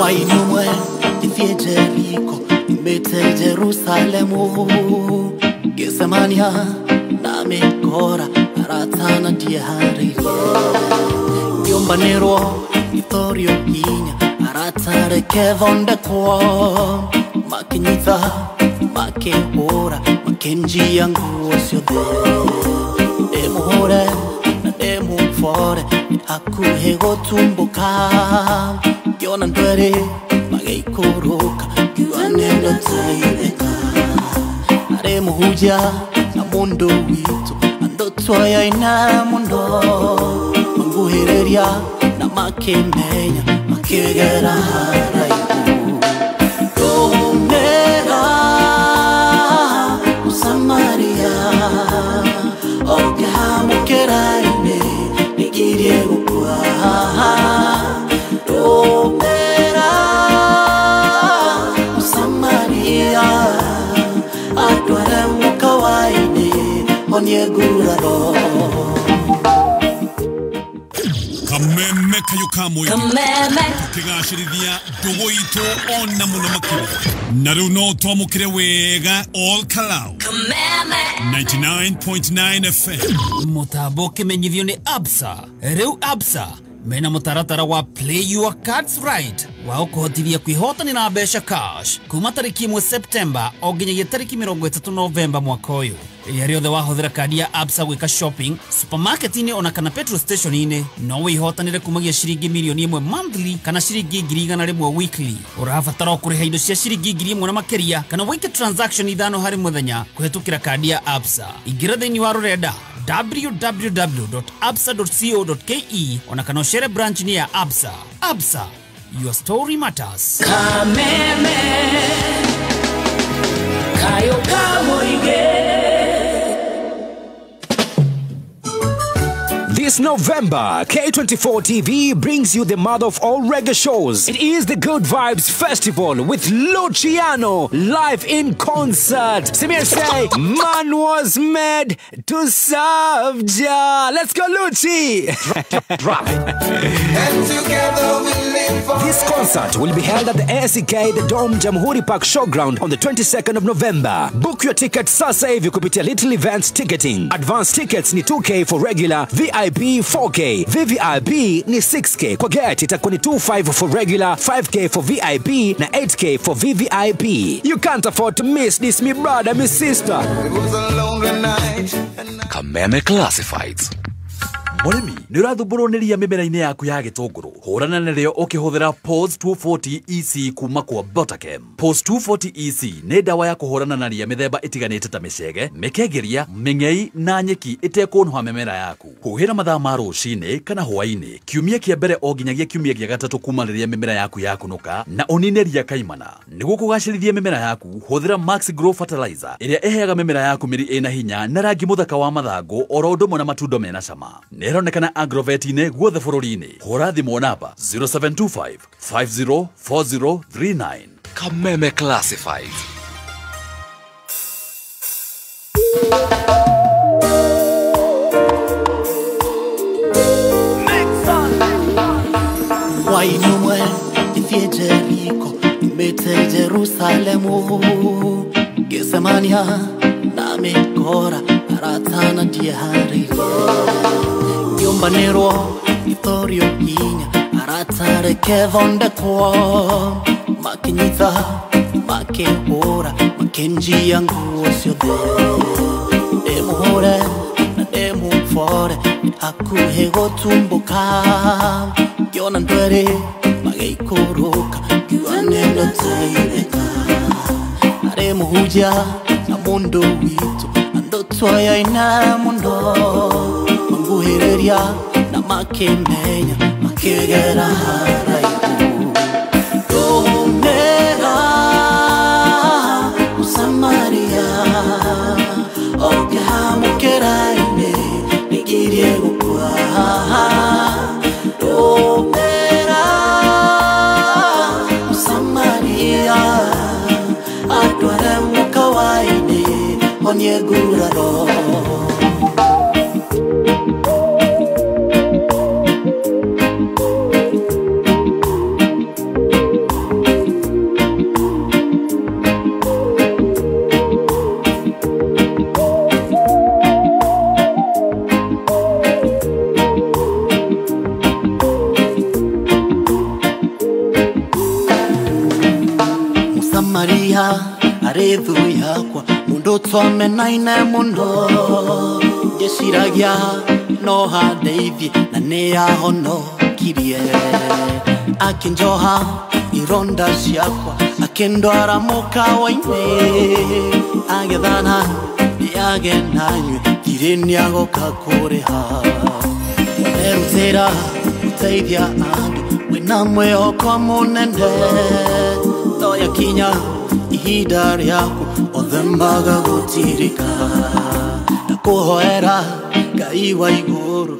Wainumwe ithie Jeriko imete Jerusalemu Getsemania na mikora aratana diaririe Yombanirwo itorio inya aratare kethondekwo makinyitha makihura makinjia nguo ciothe ndimuhure na ndimubore hakuhi gutumbuka ngiona ndweri magĩikũrũka ngiuga nĩndateithĩka arĩ mũhunjia na mũndũ witũ andũ twoyaine mũno manguhĩrĩria na makĩmenya makĩgera haraihu ndũmĩra Mũsamaria ũngĩhamũkĩra-inĩ nĩngirie gũkua ndũmĩra Mũsamaria atware mũkawa-inĩ honie nguraro. Kameme kayo kamwe tukigacirithia ndugu itu ona muno makiria na riu no twamukire wega all Kalau Kameme 99.9 FM. Mutambo kimenyithio ni Absa. Riu Absa mena mutaratara wa Play Your Cards Right wa ukuhotithia kwihotanira mbeca cash kuma tariki 1 September o nginyagia tariki 30 Novemba mwaka uyu. Rĩrĩa rĩothe wahũthĩra kandi ya Absa gwĩka shopping supermarket-inĩ ona kana petrol station-inĩ no wĩhotanĩre kumagia ciringi mirioni 1 monthly kana ciringi 100,000 weekly. Ũrabatara o kũrĩha indo cia ciringi 1,000 na makĩria kana wĩke transaction 5 harĩ mũthenya kũhĩtũkĩra kandi ya Absa. Ingĩra thĩinĩ wa rũrenda www.absa.co.ke ona kana ũcere branch-inĩ ya Absa. Absa, your story matters. Kameme kayo kamuige. This November, K24 TV brings you the mother of all reggae shows. It is the Good Vibes Festival with Luciano live in concert. Samir say, man was made to serve Jah. Let's go, Lucci. Drop it. And together we live for. This concert will be held at the ACK The Dome Jamhuri Park Showground on the 22nd of November. Book your ticket sasa hivi kupitia Little Events Ticketing. Advance tickets ni 2K for regular, VIP 4K, VVIP ni 6K. Kwa gate itakuwa ni 25 for regular, 5K for VIP na 8K for VVIP. You can't afford to miss this, me brother, me sister. It was a lonely night. Kameme Classifieds. Mũrĩmi nĩ ũrathumburwo nĩ ria mĩmera-inĩ yaku ya gĩtũngũrũ. Hũrana narĩo ũkĩhũthĩra POS 240 EC kuma kwa Botachem. POS 240 EC nĩ ndawa ya kũhũrana na ria mĩthemba ĩtiganĩte ta mĩcege, mĩkengeria, mĩng'ei na nyeki ĩtekũnũha mĩmera yaku. Huhĩra mathaa ma rũcinĩ kana hwaĩ-inĩ kiumia kĩa mbere o nginyagia kiumia gĩa gatatũ kuma rĩrĩa mĩmera yaku yakunũka na ũnine ria kaimana. Nĩguo kũgacĩrithia mĩmera yaku, hũthĩra Max Grow Fertilizer ĩrĩa ĩheaga mĩmera yaku mĩri ĩna hinya na rangi mũthaka wa mathangũ oro ũndũ ũmwe na matundo mena cama. Nĩronekana agrovet-inĩ guothe bũrũri-inĩ. Hũra thimũ namba 0725 504039. Kameme Classifieds. Wainumwe ithie Jeriko imete Jerusalemu Getsemania na mikora aratana diaririe Yombanirwo itorio inya aratare kethondekwo makinyitha makihura makinjia nguo ciothe ndimuhure na ndimubore hakuhi gutumbuka ngiona ndweri magĩikũrũka ngiuga nĩndateithĩka arĩ mũhunjia na mũndũ witũ andũ twoyaine mũno manguhĩrĩria na makĩmenya makĩgera haraihu ndũmĩra Mũsamaria ũngĩhamũkĩra-inĩ nĩngirie gũkua ndũmĩra Mũsamaria atware mũkawa-inĩ honie nguraro. Samaria arĩ thũ yakwa mundu twamenaine mũno ngĩciragia no handeithie na nĩahonokirie akĩnjoha ironda ciakwa akĩndwara mũkawa-inĩ agethana ndĩage nanyue ndirĩ nĩagoka kũrĩha erutĩra gũteithia andũ wĩna mwĩhoko mũnene toyakinya ihinda rĩaku othe magagũtirika ndakũhoera Ngai wa igũrũ.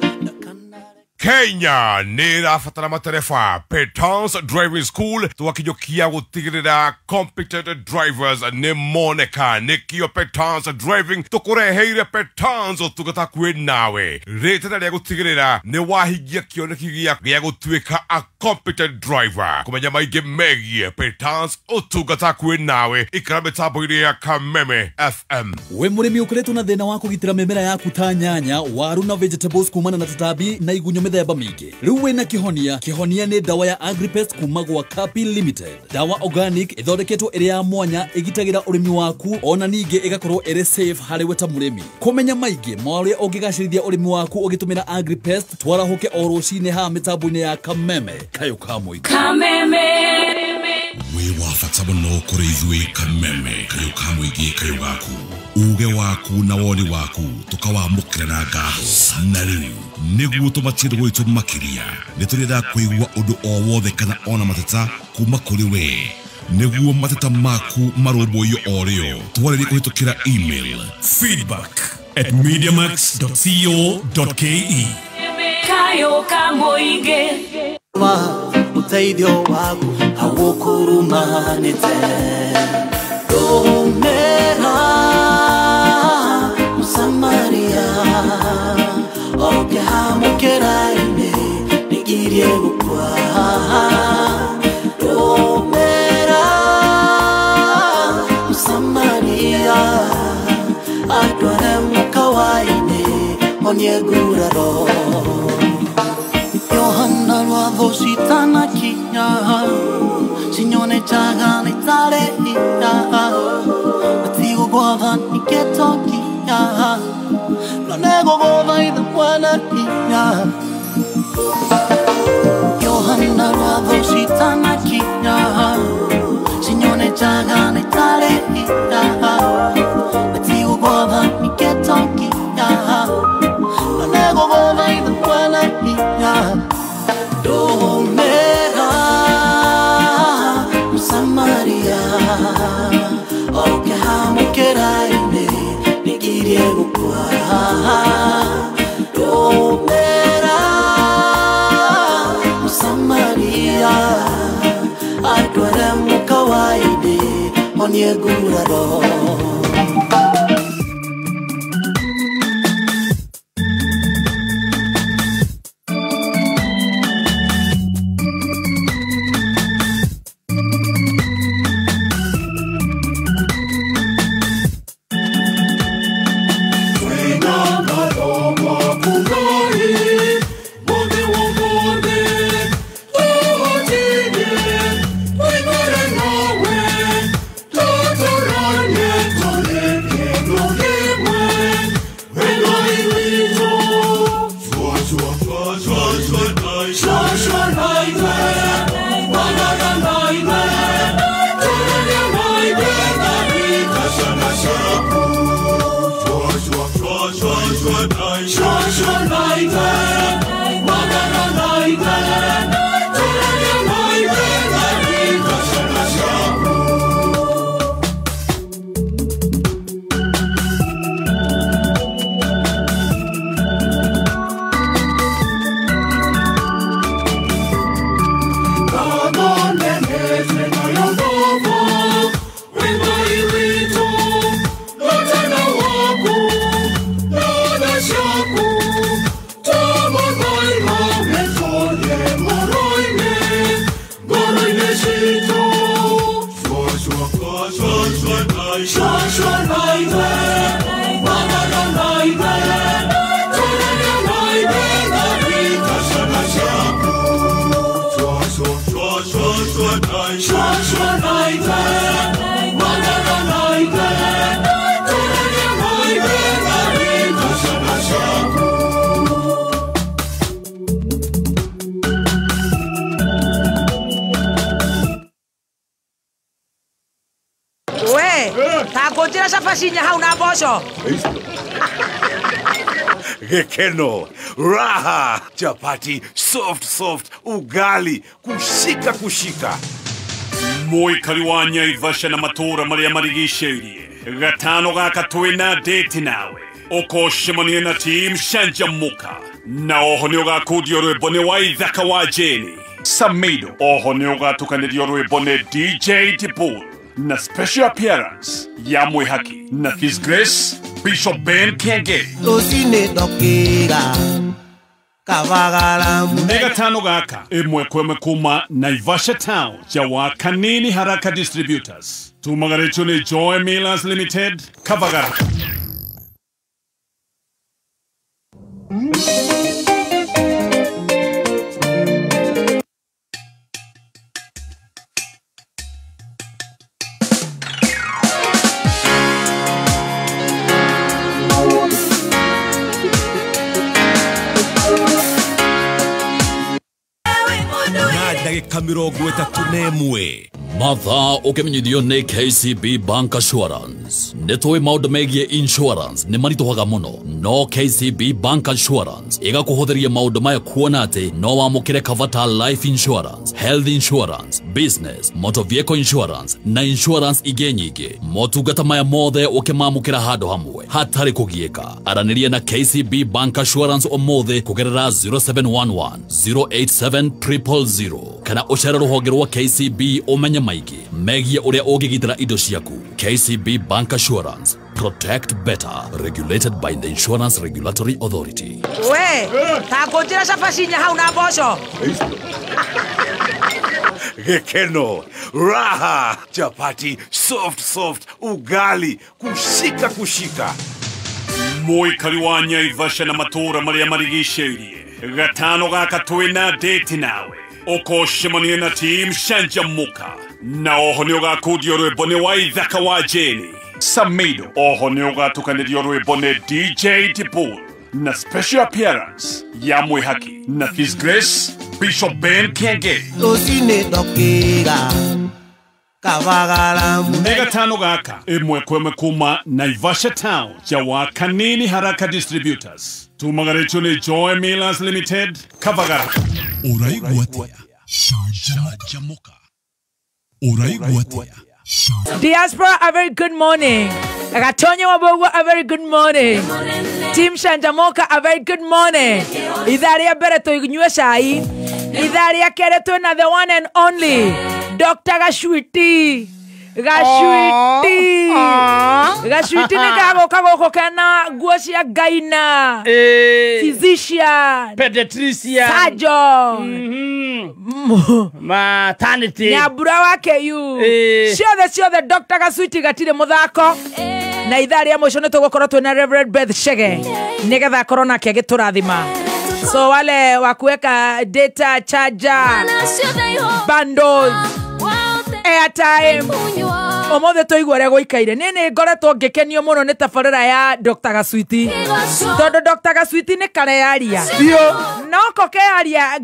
Kenya nä rabatara matereba Petons Driving School twakinyũkia gũtigĩrĩra competent drivers nĩ moneka nĩkĩo Petons Driving tũkũreheire Petons ũtungata hakuhĩ nawe rĩtana rĩa gũtigĩrĩra nĩ wahingia kĩoneki gĩa gũtuĩka a competent driver. Kũmenya maingĩ megiĩ Petons ũtungata hakuhĩ nawe ikara mĩtambo-inĩ ya Kameme FM. We mũrĩmi ũkoretwo na thĩna wa kũgitĩra mĩmera yaku ta nyanya, waru na vegetables kumana na tũtambi na igunyũ mĩthemba mĩingĩ. Rĩu wĩna kĩhonia. Kĩhonia nĩ ndawa ya Agripest kuma gwa Kapi Limited. Ndawa organic ĩthondeketwo ĩrĩ ya mwanya ĩgitagĩra ũrĩmi waku ona ningĩ ĩgakorwo ĩrĩ safe harĩ we ta mũrĩmi. Kũmenya maingĩ ma ũrĩa ũngĩgacĩrithia ũrĩmi waku ũgĩtũmĩra Agripest, twarahũke o rũcinĩ haha mĩtambo-inĩ ya Kameme. Kayũ ka mũingĩ. Kameme. Wĩ wa bata mũno kũrĩ ithuĩ Kameme. Kayũ ka mũingĩ, kayũ gaku. Uge waku na woni waku tukawamũkĩra na ngatho. Na rĩu nĩguo tũmatie ndũgũ itũ makĩria nĩ tũrenda kũigua ũndũ o wothe kana ona mateta kuma kũrĩ we nĩguo mateta maku marũmbũiyo o rĩo twarĩrie kũhĩtũkĩra email feedback@mediamax.co.ke. Kayũ ka mũingĩ. Ũteithio waku haukurumanĩte Ndũmĩra Mũsamaria oke hamũkĩra-inĩ nĩngirie gũkua Ndũmĩra Mũsamaria andware mũkawa-inĩ honie nguraro Yohana rwatho citanakinya cinyone njaga nĩtarĩ hinya matigũgwatha nĩkĩto nginya no nĩngũgũthaitha mwene hinya Yohana rwatho citanakinya cinyone njaga nĩtarĩ hinya matigũgwatha nĩkĩto nginya no nĩngũgũthaitha mwene hinya Ndũmĩra Mũsamaria oke hamũkĩra-inĩ nĩngirie gũkua Ndũmĩra Mũsamaria andware mũkawa-inĩ honie nguraro. Joshua, ngũnjĩra cabaci inya hau na mboco. Gikeno, raha, chapati, soft soft, ugali, kushika kushika. Mũikari wa Nyaivasha na matũũra marĩa marigicĩirie gatano gaka twĩna date nawe ũkũcemania na team Canjamũka na oho nĩ ũgakundio rwĩmbo nĩ Waithaka wa Jane Samido oho nĩ ũgatukanĩrio rwĩmbo nĩ DJ Dibul na special appearance ya Mwihaki na His Grace Bishop Ben Kenge Rũcinĩ ndokĩra Kavagara nĩ gatano gaka ĩmwe kwa ĩmwe kuma Naivasha Town ja Kanini Haraka Distributors tumagarĩtio nĩ Joy Millers Limited Kavagara. Ndagĩka 31. Mathaa ũkĩmenyithio nĩ KCB Bank Assurance. Nĩ tũĩ maũndũ megiĩ insurance nĩ maritũhaga mũno, no KCB Bank Assurance ĩgakũhũthĩria maũndũ maya kuona atĩ no wamũkĩre cover ta life insurance, health insurance, business, motor vehicle insurance na insurance ingĩ nyingĩ. Motungata maya mothe ũkĩmamũkĩra handũ hamwe hatarĩ kũgiĩka. Aranĩria na KCB Bank Assurance ũmũthĩ kũgerera 0711 087 000 kana ũcere rũhonge rwa KCB ũmenye maingĩ megiĩ ũrĩa ũngĩgitĩra indo ciaku. KCB Bank Assurance, protect better, regulated by the Insurance Regulatory Authority. We, ta ngũnjĩra cabaci inya hau na mboco. Gikeno, raha, chapati, soft soft, ugali, kushika kushika. Mũikari wa Nyaivasha na matũũra marĩa marigicĩirie gatano gaka twĩna date nawe ũkũcemania na team Canjamũka na oho nĩ ũgakundio rwĩmbo nĩ Waithaka wa Jane Samido oho nĩ ũgatukanĩrio rwĩmbo nĩ DJ Dibul na special appearance ya Mwihaki na His Grace Bishop Ben Kenge. Rũcinĩ ndokĩra Kavagara nĩ gatano gaka ĩmwe kwa ĩmwe kuma Naivasha Town ja wa Kanini Haraka Distributors tumagarĩtio nĩ Joy Millers Limited Kavagara. Ũraigua atĩa? Canjamũka. Ũraigua atĩa? Diaspora, a very good morning. Gatonye Wabogwa, a very good morning. Team Canjamũka, a very good morning. Ithaa rĩa mbere tũnyue cai. Ithaa rĩa kerĩ twĩna the one and only Dr. Gashwiti. Gashwiti. Gashwiti nĩ gagũka gũkũ kena nguo cia ngaina. Physician, pediatrician, surgeon, maternity, nyambura wa KU. Ciothe ciothe Dr. Gashwiti gatirĩ mũthako. Na ithaa rĩa mũico nĩ tũgũkorwo twĩna Reverend Beth Chege nĩgetha akorwo nake agĩtũrathima. So wale wa kuweka data charger, bundles, airtime, ũmũthĩ tũigua ũrĩa gũikaire. Niĩ nĩ ngoretwo ngĩkenio mũno nĩ tabarĩra ya Dr. Gashwiti tondũ Dr. Gashwiti nĩ karearia no ko kearia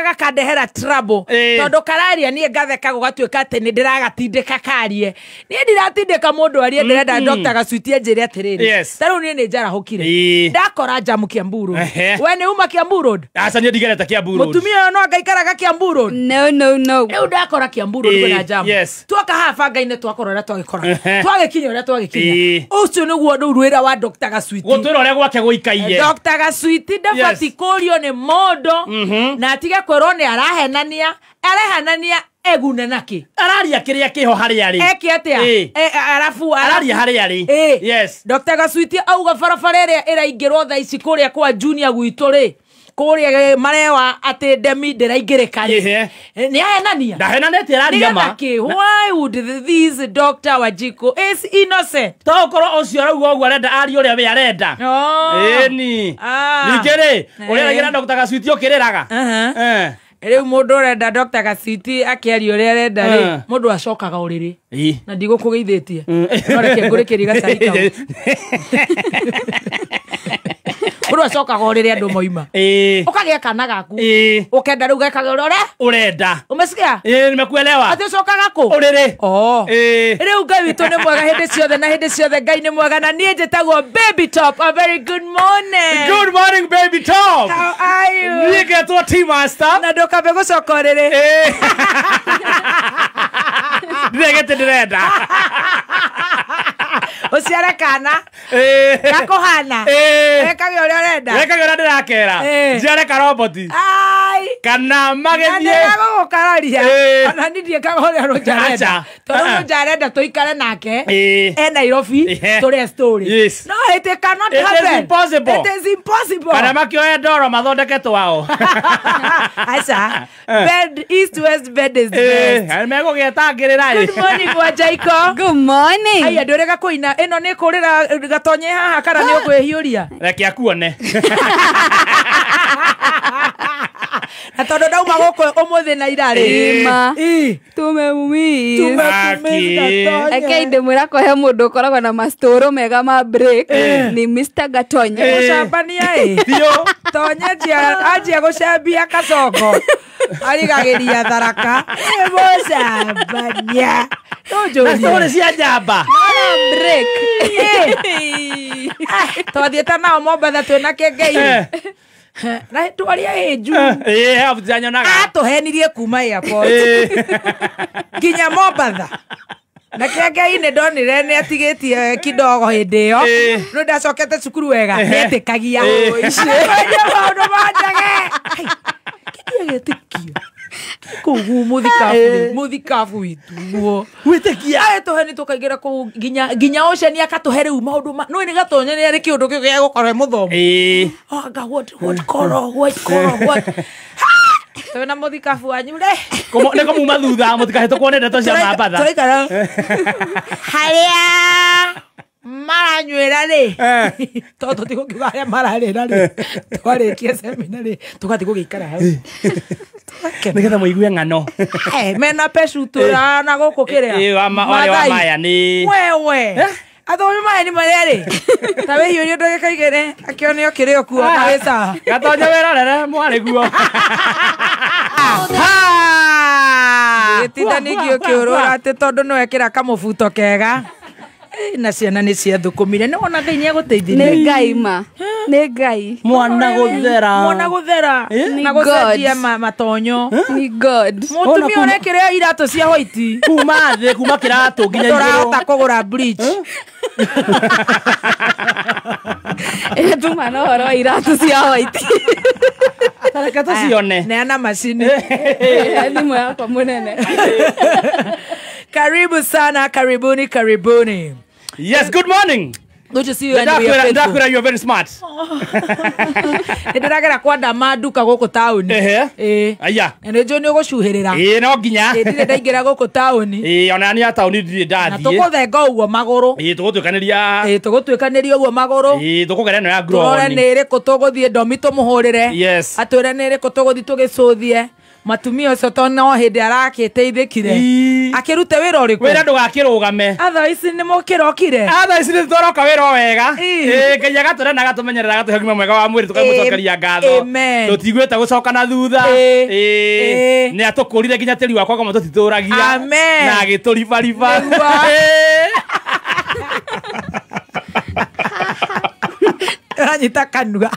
gakandehera trouble tondũ kararia niĩ ngatheka gũgatuĩka atĩ nĩ ndĩragatindĩka karie. Niĩ ndiratindĩka mũndũ arie, ndĩrenda Dr. Gashwiti anjĩre atĩrĩrĩ, ta rĩu niĩ nĩ njarahũkire ndakora njamu Kiambu Road. We nĩ uma Kiambu Road? Aca niĩ ndigerete Kiambu Road. Mũtumia ũyũ no angaikaraga Kiambu Road? No, no, no. Rĩu ndakora Kiambu Road kwĩna njamu. Tuoka haha banga-inĩ twakora ũrĩa twagĩkora, twagĩkinya ũrĩa twagĩkinya. Ũcio nĩguo rĩu wĩra wa Dr. Gashwiti, gũtwĩra ũrĩa gwake gũikaire. Dr. Gashwiti ndabatiĩ kũrio nĩ mũndũ na atige kwĩrwo nĩ arahenania, arahenania egune naki araria kiria kiho haria ari eke atia arafu araria haria ari. Yes, Dr. Gashwiti auga barabara ĩrĩa ĩraingĩrwo thaa ici kũrĩa kwa Junior gwitũ rĩ, kũrĩa marewa atĩ ndemi ndĩraingĩrĩka rĩ, nĩ ahenania? Ndahenanĩtie, araria ma. Why would this Dr. Wanjiku is innocent? To ũkorwo ũcio arauga ũguo arenda arie ũrĩa we arenda. Ĩni ningĩ rĩ, ũrĩa araigĩra Dr. Gashwiti ũkĩrĩraga. Rĩu mũndũ ũrenda Dr. Gashwiti akĩaria ũrĩa arenda rĩ, mũndũ acokaga ũrĩrĩ na ndigũkũgeithĩtie, no reke ngũrĩkĩrie gacai kau. Mũndũ acokaga ũrĩrĩ andũ moima. Ũkagĩa kana gaku. Ũkenda rĩu gekaga ũrĩa ũrenda. Umesikia? Nimekuelewa. Atĩ ũcokaga kũ? Ũrĩrĩ. Oh. Rĩu Ngai witũ nĩ mwega hĩndĩ ciothe na hĩndĩ ciothe Ngai nĩ mwega na niĩ njĩtagwo Baby Top. A very good morning. Good morning Baby Top. How are you? Niĩ ngetwo T Master. Na ndũkambe gũcoka ũrĩrĩ. Ndiregete ndĩrenda. Uciare kana gakuhana wekage ũrĩa ũrenda wekage ũrĩa ndĩrakera njiare karoboti kana magethie gũgũkararia ona niĩ ndiĩkaga ũrĩa Rũnja arenda tondũ Rũnja arenda tũikare nake e Nairobi tũrĩe story. No, it cannot happen. It is impossible. It is impossible. Kana makĩoe ndoro mathondeke twao. Aca bed east west bed is best. Megũgĩetangĩrĩra. Good morning Wanjaiko. Good morning. Aya ndũrega kũina ĩno nĩ kũrĩra gatonye haha kana nĩ ũkwĩhiũria? Reke akuone. Na tondũ ndauma gũkũ ũmũthĩ na ira rĩ. Tumemiss. Reke ndĩmwĩra kũhe mũndũ ũkoragwo na mastoro mega ma break ni Mr. Gatonye. Gũcambania ĩ. Biũ. Tonye anjia gũcambia kacongo. Arigagĩria tharaka. Nĩ mũcambania. Na story cia njamba. Break. Twathiĩte nao Mombatha twĩna Kĩengei. Na twaria hĩnju. Nyonaga. Atũhenirie kuma airport. Nginya Mombatha. Na Kĩengei nĩ ndonire nĩ atigĩtie kidogo hĩndĩ ĩyo. No ndacokete cukuru wega. Nĩetĩkagia. Kwendia maũndũ ma njege. Kĩndũ gĩtĩkio. Kũu mũthikabu witũ guo. Wĩtĩkia. Tũheni tũkaingĩra kũu nginya Ocean akatũhe rĩu maũndũ ma nĩ Gatonye nĩ arĩ kĩũndũ kĩu gĩa gũkorwo e mũthomu. Anga what color white color what. Twĩna mũthikabu wanyu rĩ. Nĩ kũmuma thutha mũtikahĩtũkwo nĩ ndeto cia Mambatha. Tũraikara harĩa maranyuĩra rĩ tondũ tũtigũkiuga harĩa mararĩra rĩ twarĩkia semina rĩ tũgathiĩ gũgĩikara hau nĩgetha mũigue ng'ano. Mena pecutura na gũkũ kĩrĩa warĩa wa maya nĩ wewe athomi maya nĩ marĩa rĩ ta wĩhiũrie ndagĩka igĩrĩ akĩone okĩrĩ o kuo na wĩ sawa. Gatonye wĩrorere mwarĩ guo. Gĩtinda ningĩ ũkĩũrũra atĩ tondũ nĩwekĩra kamũbuto kega na ciana nĩ ciathũkũmire nĩ wona Ngai nĩegũteithirie. Nĩ Ngai ma. Nĩ Ngai. Mwana gũthera. Mwana gũthera. Na gũcenjia matonyo. Ni God. Mũtumia ũrekĩra iratũ cia white. Kuma thĩ kuma kĩratũ nginya igũrũ. Tũrahota kũgũra bleach. Tuma na ũhoro wa iratũ cia white. Reke tũcione. Neana macini. Thimũ yakwa mũnene. Karibu sana, karibuni, karibuni. Yes, good morning. Good to see you. And we are faithful. You are very smart. Ndĩragera kwanda manduka gũkũ taũni. Aya. Na nĩ njũĩ nĩ ũgũcuhĩrĩra. No nginya. Ndirĩ ndaingĩra gũkũ taũni. Ona niĩ taũni ndirĩ ndathiĩ. Na tũkũthenga ũguo magũrũ. Tũgũtuĩkanĩria. Tũgũtuĩkanĩria ũguo magũrũ. Tũkũgera ĩno ya Groni. Tũrore nĩ ĩrĩkũ tũgũthiĩ ndomi tũmũhũrĩre. Yes. Atwĩre nĩ ĩrĩkũ tũgũthiĩ tũgĩcũthie. Matumia ũcio to no hĩndĩ arakĩteithĩkire. Akĩrute wĩra ũrĩkũ? Wĩra ndũgakĩrũgame. Athaa ici nĩ mũkĩrokire? Athaa ici nĩ twaroka wĩra o wega. Ngai agatũrera na agatũmenyerera agatũhe ũgima mwega wa mwĩrĩ tũkamũcokeria ngatho. Tũtiguĩte gũcoka na thutha. Nĩ atũkũrire nginya tĩri wakwa ngoma tũtitũragia. Na agĩtũribariba. Anyita kanua.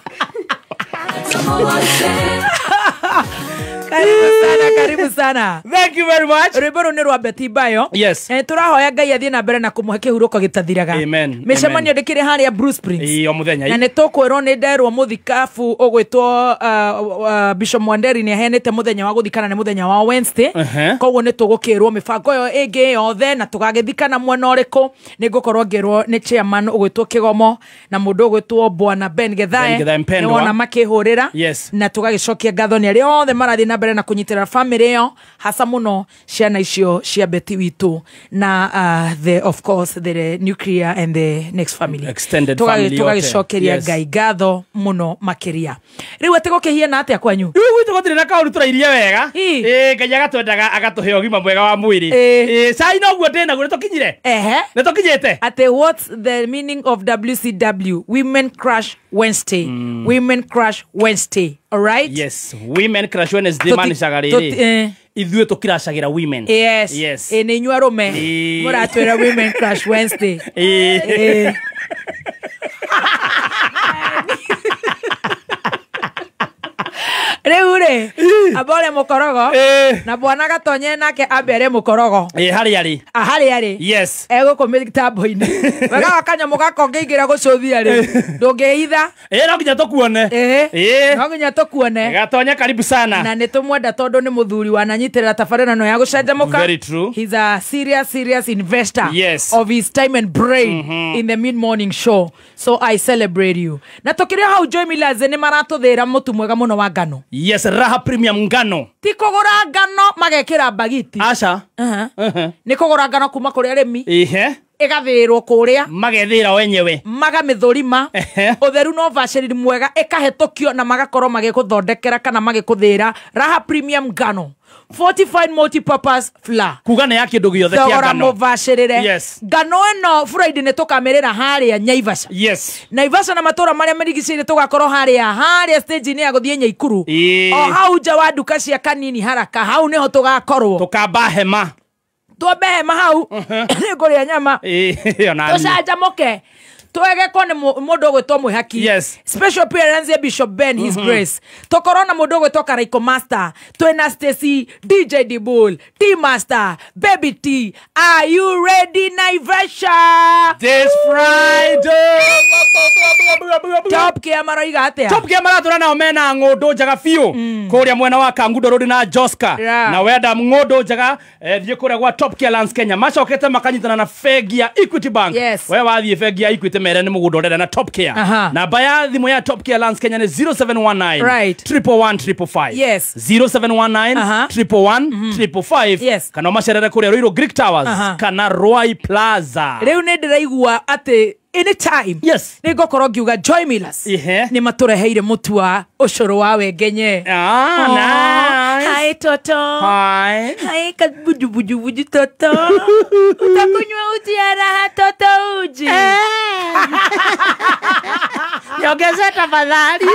Karibu sana, karibu sana. Thank you very much. Rwĩmbo rũu nĩ rwa Betty Bayo. Yes. Tũrahoya Ngai athiĩ na mbere na kũmũhe kĩhurũko gĩtathiraga. Amen. Mĩcemanio ndĩkĩrĩ harĩa Blue Springs. O mũthenya. Na nĩ tũkwĩrwo nĩ nderwo mũthikabu ũgwĩtwo Bishop Mwanderi nĩ aheanĩte mũthenya wa gũthikana nĩ mũthenya wa Wednesday. Koguo nĩ tũgũkĩrwo mĩbango ĩyo ĩngĩ yothe na tũgagĩthikana mwena ũrĩkũ. Nĩ ngũkorwo ngĩrwo nĩ chairman ũgwĩtwo Kĩgomo na mũndũ ũgwĩtwo Bwana Ben Gethae. Nĩ wona makĩhũrĩra. Yes. Na tũgagĩcokia ngatho nĩ arĩa othe marathiĩ na mbere mbere na kũnyitĩrĩra family ĩyo, hasa mũno ciana icio cia Beti witũ na the of course the nuclear and the next family, extended family yote. Tũgagĩcokeria Yes. Ngai ngatho mũno makĩria. Rĩu atĩ gũkĩhiana atĩa kwanyu? Rĩu gwitũ gũtirĩ na kaũndũ, tũrairie wega. Ĩ, Ngai agatwendaga, agatũhe ũgima mwega wa mwĩrĩ. Ĩ, cai noguo ndĩ naguo, nĩtũkinyire, nĩtũkinyĩte. Atĩ what's the meaning of WCW? Women Crush Wednesday. Women Crush Wednesday, all right? Yes, Women Crush Wednesday. Manicaga rĩrĩ, ithuĩ tũkiracagĩra women. Yes. Yes. Ĩ, nĩ inyuĩ arũme mũratwĩra Women Crush Wednesday. Ĩ. Rĩu rĩ, amba ũrĩe mũkorogo na bwana Gatonye nake ambe arĩe mũkorogo. Ĩ, harĩa arĩ. Harĩa arĩ. Yes. Egũkũ mĩtambo-inĩ wega wa kanyamũ gaka ũngĩingĩra gũcũthia rĩ, ndũngĩitha. Ĩ, no nginya tũkuone. Ĩ, no nginya tũkuone. Gatonya, karibu sana. Na nĩ tũmwenda tondũ nĩ mũthuri wananyitĩrĩra tabarĩra ĩno ya gũcanjamũka. Very true. He's a serious, serious investor Yes. of his time and brain in the mid morning show, so I celebrate you. Na tũkĩrĩ hau, Joy Millers nĩ maratũthĩra mũtu mwega mũno wa ngano. Yes, Raha Premium ngano. Ti kũgũra ngano magekĩra mbagiti. Aca. Nĩ kũgũra ngano kuma kũrĩ arĩmi, Ihe. ĩgathĩrwo kũrĩa, magethĩra wenyewe, magamĩthũrima ũtheru na ũbacĩrĩri mwega, ĩkahetũkio na magakorwo magĩgũthondekera kana magĩkũthĩra Raha Premium ngano, fortified multi-purpose flour. Kuga nĩ ya kĩndũ gĩothe kĩa thogora ngano. Mũbacĩrĩre. Yes. Ngano ĩno Friday nĩ tũkamĩrĩra harĩa Nyaivasha. Yes. Naivasha na matũra marĩa marigicĩirie, tũgakorwo harĩa stage-inĩ ya gũthiĩ Nyaikuru, o hau nja wa nduka cia Kanini Haraka, hau nĩho tũgakorwo. Tũkamba hema. Twambe hema hau, nĩ ngũrĩa nyama. Ĩ, ona niĩ. Tũcanjamũke, twegekwo nĩ mũndũ ũgwĩtwo Mwĩhaki. Yes. Special appearance ya Bishop Ben His Grace. Tũkorwo na mũndũ ũgwĩtwo Karaiko Master, twĩna Stacy, DJ Dibul, T Master, Baby T. Are you ready, Naivasha? This Friday. Top Gear maroiga atĩa? Top Gear maratũra nao mena ng'ũndũ njega biũ kũrĩa mwena wa Kangundo Road na Joska. Yeah. Na wenda ng'ũndũ njega, thiĩ kũrĩa gwa Top Gear Lands Kenya, macokete makanyitana na bengi ya Equity Bank. Yes. We wathiĩ bengi ya Equity mere nĩ mũgũnda ũrenda na Top Gear. Namba ya thimũ ya Top Gear Lands Kenya nĩ 0719 Right. 111 555. Yes. 0719 111 555. Yes. Kana ũmacerere kũrĩa Ruiru Greek Towers kana Ruai Plaza. Rĩu nĩ ndĩraigua atĩ anytime, yes, nĩ ngũkorwo ngiuga Joy Millers nĩ matũreheire mũtu wa ũcũrũ wa wengenye. Ah, nice. Hi toto. Hi. Hi kabujubujubuju toto. Utakunywa uji ya Raha toto uji. Niongeze tafadhali.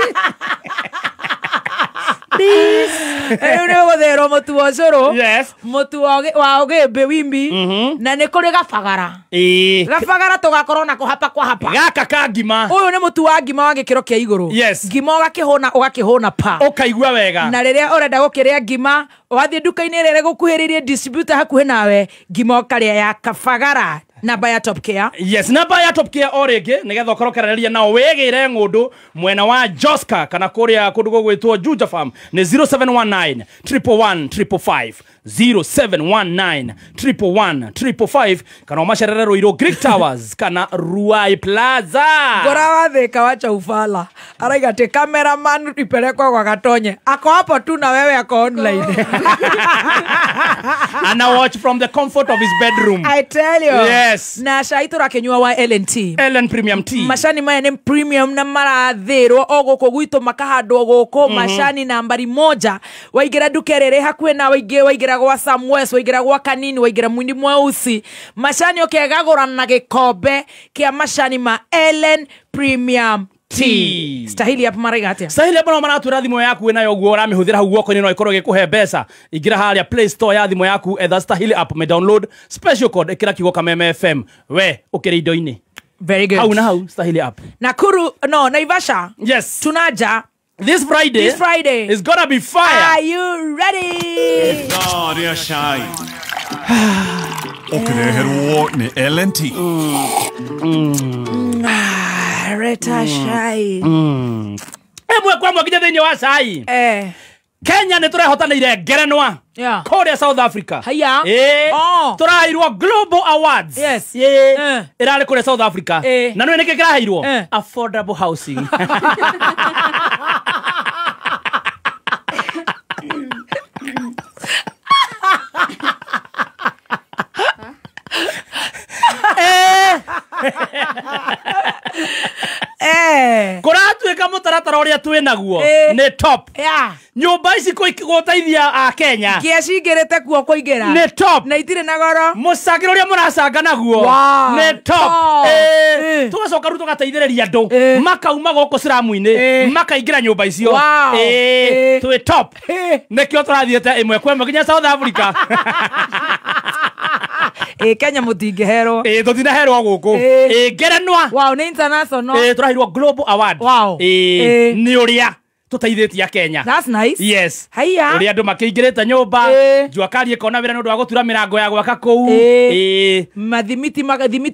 Rĩu nĩ ũgũthĩrwo mũtu wa ũcũrũ. Yes. Mũtu wa ũgĩmbĩ wimbi, na nĩ kũrĩ gabagara. Ĩ. Gabagara tũgakorwo nako hapa kwa hapa. Gaka ka ngima. Ũyũ nĩ mũtu wa ngima wa gĩkĩro kĩa igũrũ. Yes. Ngima ũgakĩhũna, ũgakĩhũna pa. Ũkaigua wega. Na rĩrĩa ũrenda gũkĩrĩa ngima, wathiĩ nduka-inĩ ĩrĩa ĩgũkuhĩrĩirie, distributor hakuhĩ nawe, ngima ũkarĩa ya kabagara. Namba ya Top Care. Yes, namba ya Top Care o rĩngĩ nĩgetha ũkorwo ũkĩaranĩria nao wĩgĩre ng'ũndũ mwena wa Joska kana kũrĩa kũndũ gũgwĩtwo Juja Farm nĩ 0719 111 555, 0719 111 555, kana ũmacerere Ruiru Greek Towers kana Ruai Plaza. Ngora wathĩka wacha ufala araiga atĩ cameraman ipelekwa kwa Gatonye, ako hapo tu na wewe ako online. Ana watch from the comfort of his bedroom. I tell you. Yes. Na cai tũrakĩnyua wa L&T. Ellen Premium Tea. Macani maya nĩ premium na marathĩrwo o gũkũ gwitũ, makahandwo gũkũ. Macani nambari moja, waingĩra nduka ĩrĩa ĩrĩ hakuhĩ na waingĩ, waingĩra gwa Samwes, waingĩra gwa Kanini, waingĩra Mwini Mweusi, macani ũkegagũra na gĩkombe kĩa macani ma Ellen Premium Tea. Stahili hapo maraiga atĩa? Stahili hapo no maratwĩra thimũ yaku ĩnayo ũguo ũramĩhũthĩra hau guoko-inĩ no ĩkorwo ĩgĩkũhe mbeca. Ingĩra harĩa Play Store ya thimũ yaku, etha Stahili app, me download, special code ĩkĩra kiugo Kameme FM, we ũkĩrĩ indo-inĩ. Very good. Hau na hau Stahili app. Nakuru, no, Naivasha. Yes. Tunaja this Friday. This Friday. It's gonna be fire. Are you ready? Ithaa rĩa cai ũkĩreherwo nĩ L&T. Reta cai. Ĩmwe kwa ĩmwe nginya thĩinĩ wa cai. Kenya nĩ tũrehotanĩire ngerenwa kũrĩa South Africa. Haya. Ĩ, tũraheirwo Global Awards. Yes. Ĩ, ĩrarĩ kũrĩa South Africa. Na nĩ nĩkĩ kĩraheirwo? Affordable housing. Mũtaratara ũrĩa twĩ naguo nĩ top. Nyũmba ici gũteithia a Kenya ngia cingĩrĩte kuo kũingĩra nĩ top. Na itirĩ na goro. Mũcangĩro ũrĩa mũracanga naguo nĩ top. Tũgacoka rĩu tũgateithĩrĩria andũ makauma gũkũ ciramu-inĩ makaingĩra nyũmba icio. Twĩ top. Nĩkĩo tũrathiĩte ĩmwe kwa ĩmwe nginya South Africa. Kenya mũtingĩherwo. Tũtinaherwo gũkũ. Ngerenwa. Wow, nĩ international. Tũraheirwo Global Award. Wow. Nĩ ũrĩa tũteithĩtie Kenya. That's nice. Yes. Haiya. Ũrĩa andũ makĩingĩrĩte nyũmba, jua kali ĩkona wĩra nĩ ũndũ wa gũtura mĩrango ya gwaka kũu. Mathimiti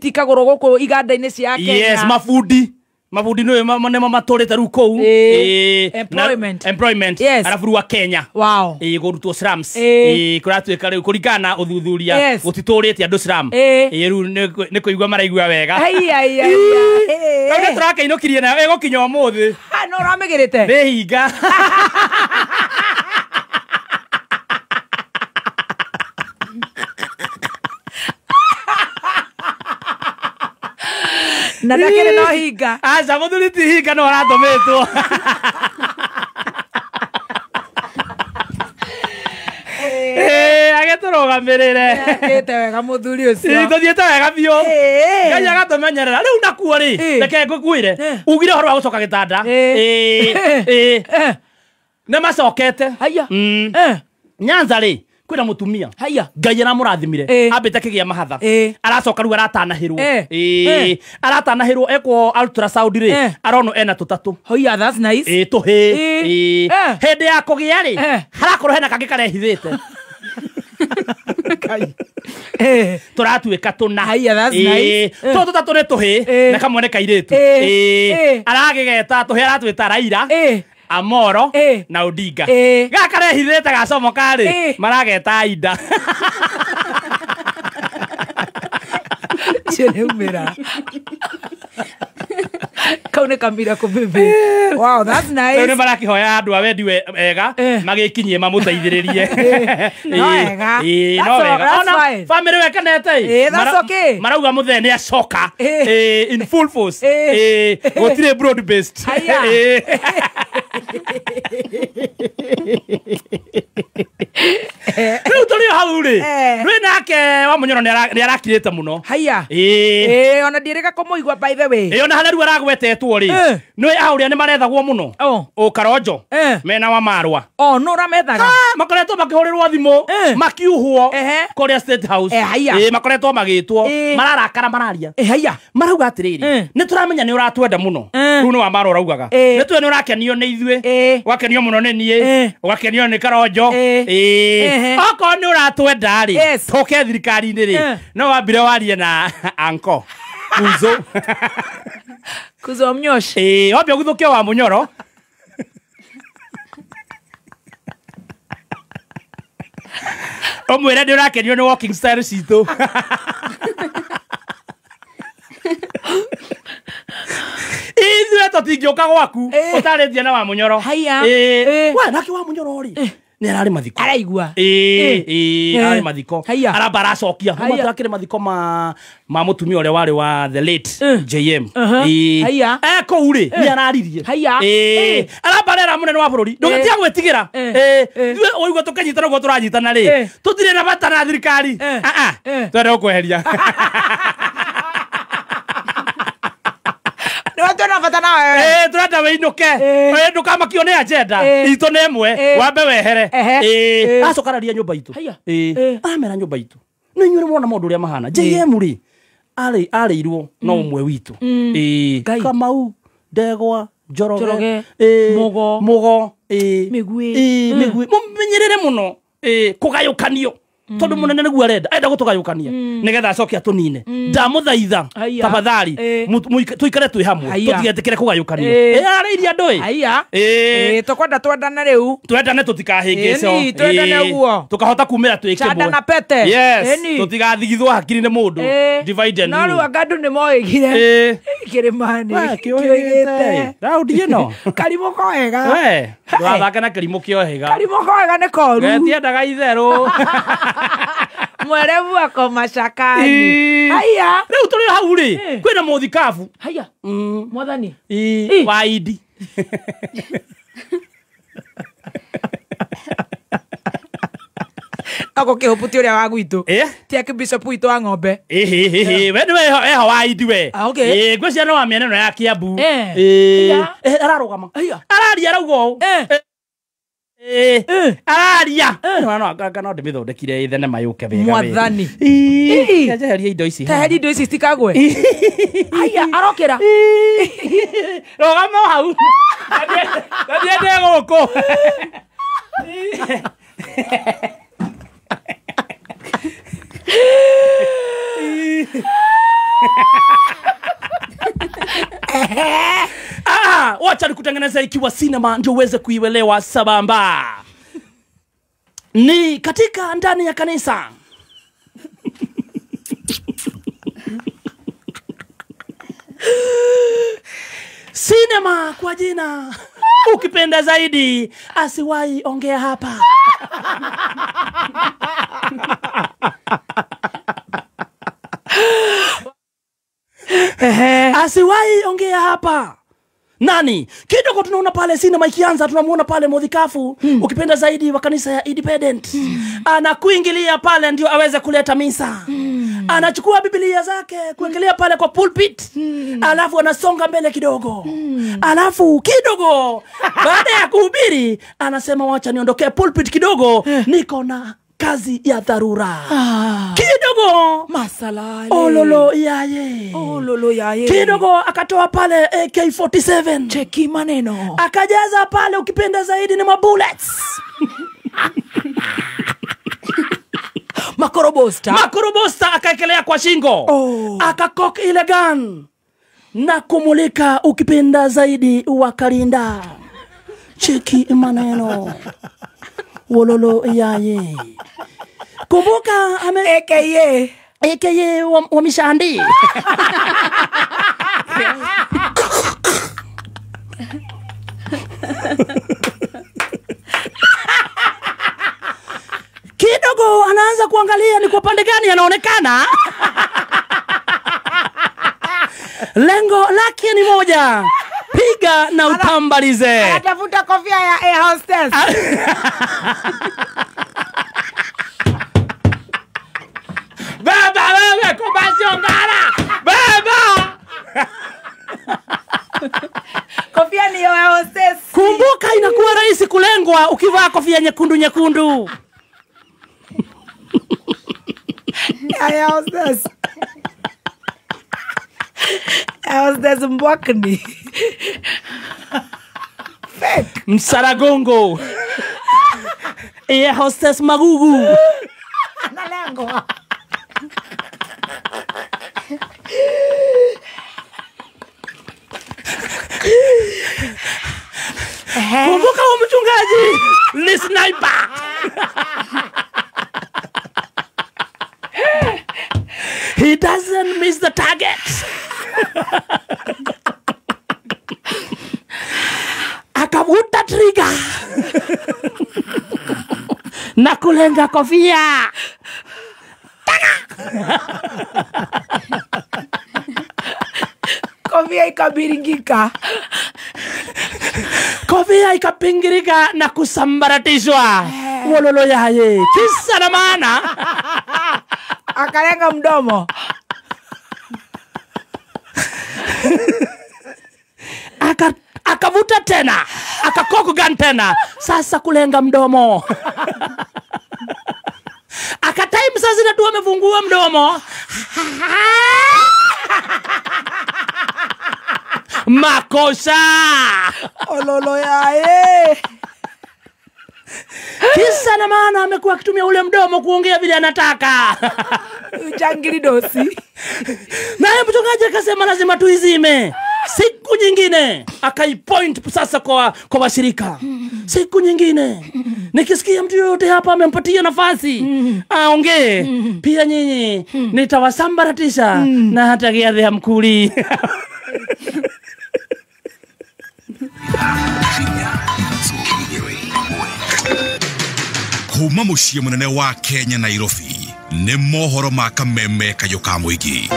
ikagũrwo gũkũ iganda-inĩ cia Kenya. Yes, mabundi. Mabundi nĩ nĩmo matũrĩte rĩu kũu. Employment. Employment. Yes. Arabu rĩu wa Kenya. Wow. Kũrutwo slums. Kũratuĩka rĩu kũringana na ũthuthuria gũtitũrĩte andũ slum. Rĩu nĩ kũigua maraigua wega. Haiya. Rĩu nĩ tũrakĩinũkirie nayo ĩgũkinya ũmũthĩ. No ũramĩgĩrĩte? Nĩ hinga. Na ndakĩrĩ no hinga. Aca mũthuri ti hinga no aratũmĩtwo. Agĩtũrũgamĩrĩre. Akĩte wega mũthuri ũcio. Tũthiĩte wega biũ. Ngai agatũmenyerera. Rĩu nakuo rĩ, reke ngũkwĩre. Ugire ũhoro wa gũcoka gĩtanda. Nĩ macokete. Nyanza rĩ, kwĩna mũtumia. Ngai aramũrathimire. Ambĩte kĩgĩa mahatha. Aracoka rĩu aratanahĩrwo. Aratanahĩrwo ekwo ultrasound rĩ, aronwo ena tũtatũ. Haiya, that's nice. Tũhĩ. Hĩndĩ ya kũgĩa rĩ, harakorwo hena kangĩ karehithĩte. Tũratuĩka tũna. Haiya, that's nice. Tũtũ tũtatũ nĩ tũhĩ na kamwe nĩ kairĩtu. Aragĩgeta tũhĩ aratwĩta Raila. Amoro na Odinga. Gaka karehithĩte gacomoka rĩ, marageta Aida. Ũcio nĩ umĩra. Kau nĩ kamira kũbĩbĩ. Wow, that's nice. Rĩu nĩ marakĩhoya andũ a wendi wega magĩkinyie mamũteithĩrĩrie. No wega. No wega. Ona family wekenete. That's okay. Marauga mũthee nĩ acoka. In full force. Gũtirĩ broad based. Haiya. Rĩu tũrĩ o hau rĩ, rwĩ nake wa Mũnyoro nĩ arakirĩte mũno. Haiya. Ona ndiĩrĩga kũmũigua by the way. Ona harĩa rĩu aragwetetwo rĩ, nĩ aũrĩa nĩ marethagwo mũno. Karonjo mena wa Marwa. No ũramethaga. Makoretwo makĩhũrĩrwo thimũ, makiuhwo kũrĩa State House. Makoretwo magĩtwo, mararakara mararia. Haiya. Marauga atĩrĩrĩ, nĩ tũramenya nĩ ũratwenda mũno. Rĩu nĩ wa Marwa ũraugaga. Nĩ tũĩ nĩ ũrakenio nĩ ithuĩ, ũgakenio mũno nĩ niĩ, ũgakenio nĩ Karonjo. Okorwo nĩ ũratwenda rĩ, tũke thirikari-inĩ rĩ, no wambire warie na anko Kuzo. Kuzo mnyoshi. Wambia gũthũkia wa Mũnyoro. Ũmwĩre nĩ ũrakenio nĩ walking style citũ. Ithuĩ tũtingĩũka gwaku ũtarĩtie na wa Mũnyoro. Haiya. We nake wa Mũnyoro rĩ, nĩ ararĩ mathiko. Araigua. Ararĩ mathiko. Aramba aracokia. Akĩrĩ mathiko ma mũtumia ũrĩa warĩ wa the late JM. Haiya. Kũu rĩ, nĩ araririe. Haiya. Aramba arera mũnene wa bũrũri. Ndũgĩtiga gwĩtigĩra. Ithuĩ ũigua tũkĩnyitana ũguo tũranyitana rĩ, tũtirĩ na bata na thirikari. Twende gũkweheria. Twena bata nawe. Tũrenda wĩinũke. Ndũkamakio nĩ agenda. Itũ nĩ ĩmwe. Wambe wehere. Acoka araria nyũmba itũ. Aramera nyũmba itũ. Nĩ inyuĩ nĩ mũrona maũndũ ũrĩa mahana. JM rĩ, arĩirwo no ũmwe witũ. Kamau, Ndegwa, Njoroge, Mũgo, Mĩguĩ. Mũmenyerere mũno kũgayũkanio. Tondũ mũnene nĩguo arenda, arenda gũtũgayũkania nĩgetha acoke atũnine. Ndamũthaitha tafadhali, tũikare twĩ hamwe, tũtigetĩkĩre kũgayũkanio. Arĩirie andũ ĩ. Haiya. Tũkwenda twendane rĩu. Twendane tũtikahĩngĩcwo. Twendane ũguo. Tũkahota kumĩra twĩ kĩmwe. Chanda na pete. Yes. Tũtigathigithwo hakiri nĩ mũndũ. Divide and rule. No rĩu anga andũ nĩ moĩgire. Kĩrĩma-inĩ kĩoigĩte. Raundi ĩno. Karimũ koega. We, ndũgathake na kĩrimũ kĩohĩga. Karimũ koega nĩ koru. Getiendaga itherũ. Mwerevu ako mashakani. Haya. Rĩu tũrĩ hau rĩ, kwĩna mũthikabu. Haya. Mwathani. Wa Idi. Ako kĩhũputi ũrĩa wa gwitũ ti akĩbishop witũ wa ng'ombe. Ĩhĩ we nĩwe eho wa indi we. Okay. Ngwĩciria no wa mĩena ĩno ya Kiambu. Ararũgama araria arauga ũũ araria no ndĩmĩthondekire thenema yũke wega. Mwathani njeheria indo ici, teheria indo ici citikagwe. Aya arokĩra rũgama hau ndathiĩ gũkũ. Wacha nikutengeneza ikiwa sinema ndio uweze kuielewa sabamba. Ni katika ndani ya kanisa. Sinema kwa jina ukipenda zaidi asiwahi ongea hapa. Asiwahi ongea hapa. Nani? Kidogo tunaona pale sinema ikianza tunamuona pale Modhikafu ukipenda zaidi wa kanisa ya Independent. Anakuingilia pale ndio aweze kuleta misa. Anachukua Biblia zake kuingilia pale kwa pulpit. Alafu anasonga mbele kidogo. Alafu kidogo baada ya kuhubiri anasema wacha niondokee pulpit kidogo, niko na kazi ya dharura. Kidogo masalale. Ololo yaye. Ololo yaye. Kidogo akatoa pale AK47. Cheki maneno. Akajaza pale ukipenda zaidi ni mabullets. Makorobosta. Makorobosta akaekelea kwa shingo. Akakok ile gun na kumulika ukipenda zaidi wakalinda. Cheki maneno. Wololo yaye. Kumbuka ame AKA wa mishandi. Kidogo anaanza kuangalia ni kwa pande gani anaonekana. Lengo lake ni moja. Piga na utambalize. Anatafuta kofia ya air hostess. Baba wewe kubasio ngara. Baba. Kofia ni ya air hostess. Kumbuka inakuwa rahisi kulengwa ukivaa kofia nyekundu nyekundu. Air hostess. Air hostess mbwakni. Fake. Msaragongo. Air hostess magugu. Analengwa. Kumbuka huyu mchungaji ni sniper. He doesn't miss the target. Akavuta trigger na kulenga kofia. Kofia ikabiringika. Kofia ikapingirika na kusambaratishwa. Wololo yaye. Kisa na maana. Akalenga mdomo. Akavuta tena. Akakoku gun tena. Sasa kulenga mdomo. Akatime sasa zina amefungua mdomo. Makosa. Ololo yae. Kisa na maana amekuwa akitumia ule mdomo kuongea vile anataka. Ujangili dosi. Naye mchungaji akasema lazima tuizime. Siku nyingine akaipoint sasa kwa washirika. Siku nyingine nikisikia mtu yote hapa amempatia nafasi aongee, pia nyinyi nitawasambaratisha na hata giadhi hamkuli. Kuma muciĩ mũnene wa Kenya Nairobi Nĩ mohoro ma kameme kayũ ka mũingĩ.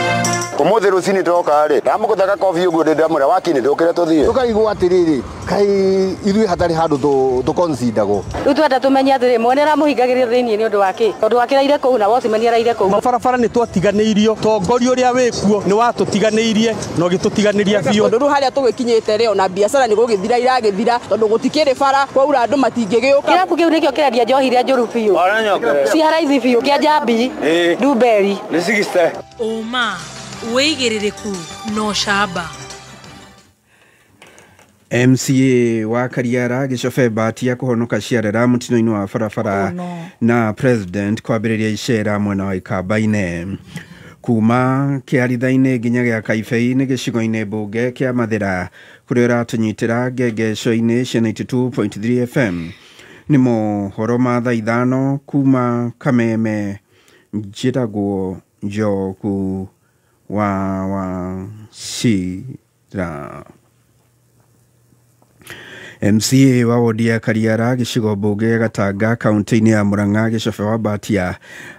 Ũmũthĩ rũcinĩ twoka rĩ, ndamũgũtha gakobi ũguo ndĩndamwĩra wakinĩ ndũkĩre tũthiĩ. Tũkaigua atĩrĩrĩ, kaĩ ithuĩ hatarĩ handũ tũconsideragwo. Rĩu twenda tũmenye atĩrĩ, mwene aramũhingagĩria thĩinĩ nĩ ũndũ wa kĩ? Tondũ akĩraire kũu na watchman araire kũu. Mabarabara nĩ twatiganĩirio, tongoria ũrĩa wĩkuo nĩ watũtiganĩirie na ũgĩtũtiganĩria biũ. Tondũ rĩu harĩa tũgĩkinyĩte rĩ, ona biacara nĩ gũgĩthira iragĩthira tondũ gũtikĩrĩ bara, kwaura andũ matingĩgĩũka. Kĩrabu kĩu nĩkĩo kĩrendia njohi iria njũru biũ. Ci haraithi biũ kĩa njambi, ndumberi. Nĩ 60. Ũma, wĩigĩrĩrĩku na ũcamba. MCA wa Kariara Gĩcobe Mbatia kũhonoka ciarera mũtino-inĩ wa barabara. Oh, no. Na president kwambĩrĩria icera mwena wa Ikamba-inĩ kuma kĩaritha-inĩ nginya gĩa Kaibei-inĩ gĩcigo-inĩ mbunge kĩa Mathĩra kũrĩa ũratũnyitĩra ngengeco-inĩ cia 92.3 FM. Nĩ mohoro ma thaa 5 kuma Kameme. Njĩtagwo Njoku wa Wachira. MCA wa wodi ya Kariara gĩcigo mbunge Gatanga kaunti-inĩ ya Murang'a Gĩcobe wa Mbatia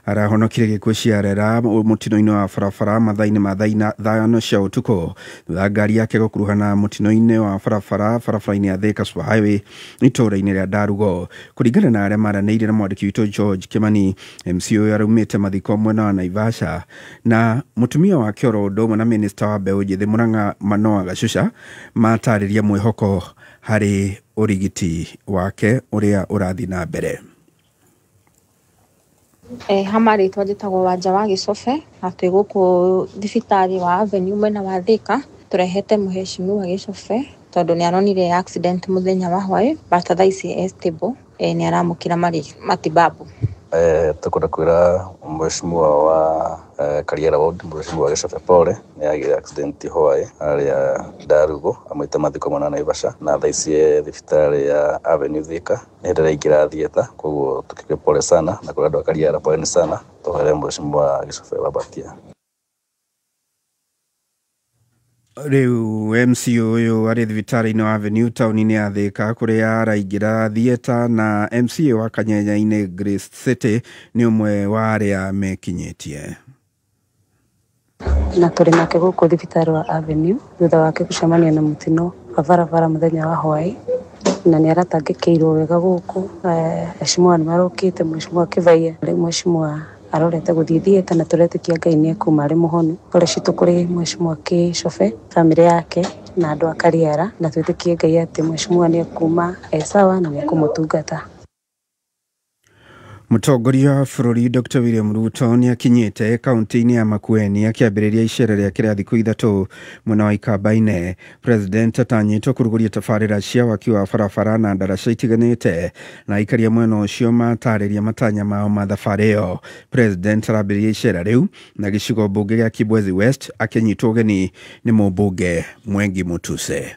arahonokire gĩkuũ ciarera mũtino-inĩ wa barabara mathaa-inĩ ma thaa 5 cia ũtukũ thutha ngari yake gũkuruhana mũtino-inĩ wa barabara barabara-inĩ ya Thika Superhighway itũũra-inĩ rĩa Ndarugo. Kũringana na arĩa maranĩirie na mwandĩki witũ George Kimani, MCA ũyũ araumĩte mathiko mwena wa Naivasha na mũtumia wake oro ũndũ ũmwe na minista wa mbeũ njĩthĩ Murang'a Manoa Gacuca matarĩria mwĩhoko harĩ ũrigiti wake ũrĩa ũrathiĩ na mbere. Hama rĩtwa njĩtagwo Wanja wa Gĩcobe na twĩ gũkũ thibitarĩ wa Avenue mwena wa Thika. Tũrehete mũheshimiwa Gĩcobe tondũ nĩ aronire accident mũthenya wa hwaĩ, but thaa ici e stable, nĩ aramũkĩra matibabu. Tukwenda kwĩra mheshimiwa wa Kariara Ward, mheshimiwa Gĩcobe pole, nĩ agĩire accident hwaĩ harĩa Ndarugo amwĩte mathiko mwena wa Naivasha na thaa ici e thibitarĩ ya Avenue Thika nĩ hĩndĩ araingĩra theatre, koguo tũkĩge pole sana na kũrĩ andũ a Kariara poleni sana, tũhoere mheshimiwa Gĩcobe wa Mbatia. Rĩu MC ũyũ arĩ thibitarĩ-inĩ wa Avenue taũni-inĩ ya Thika kũrĩa araingĩra theatre, na MCA wa Kanyenya-inĩ Grace City nĩ ũmwe wa arĩa mekinyĩtie. Na tũrĩ nake gũkũ thibitarĩ wa Avenue thutha wake gũcemania na mũtino wa barabara mũthenya wa hwaĩ, na nĩ aratangĩkĩirwo wega gũkũ. Mheshimiwa nĩ marokĩte, mheshimiwa Kĩbaiya, mheshimiwa arorete gũthiĩ theatre na tũretĩkia Ngai nĩ ekuma arĩ mũhonu. Pole citũ kũrĩ mheshimiwa Gĩcobe, bamĩrĩ yake na andũ a Kariara, na twĩtĩkie Ngai atĩ mheshimiwa nĩ ekuma e sawa na nĩ ekũmũtungata. Mũtongoria wa bũrũri Dr. William Ruto nĩ akinyĩte kaunti-inĩ ya Makueni akĩambĩrĩria icera rĩake rĩa thikũ 3 mwena wa Ikamba-inĩ. President atanyĩtwo kũrugũria tabarĩra cia waki wa barabara na ndaraca itiganĩte na aikaria mwena ũcio matarĩria matanya mao ma thabarĩ ĩyo. President arambĩrĩria icera rĩu na gĩcigo mbunge gĩa Kibwezi West akĩnyitwo ũgeni nĩ mũmbunge Mwengi Mutuse.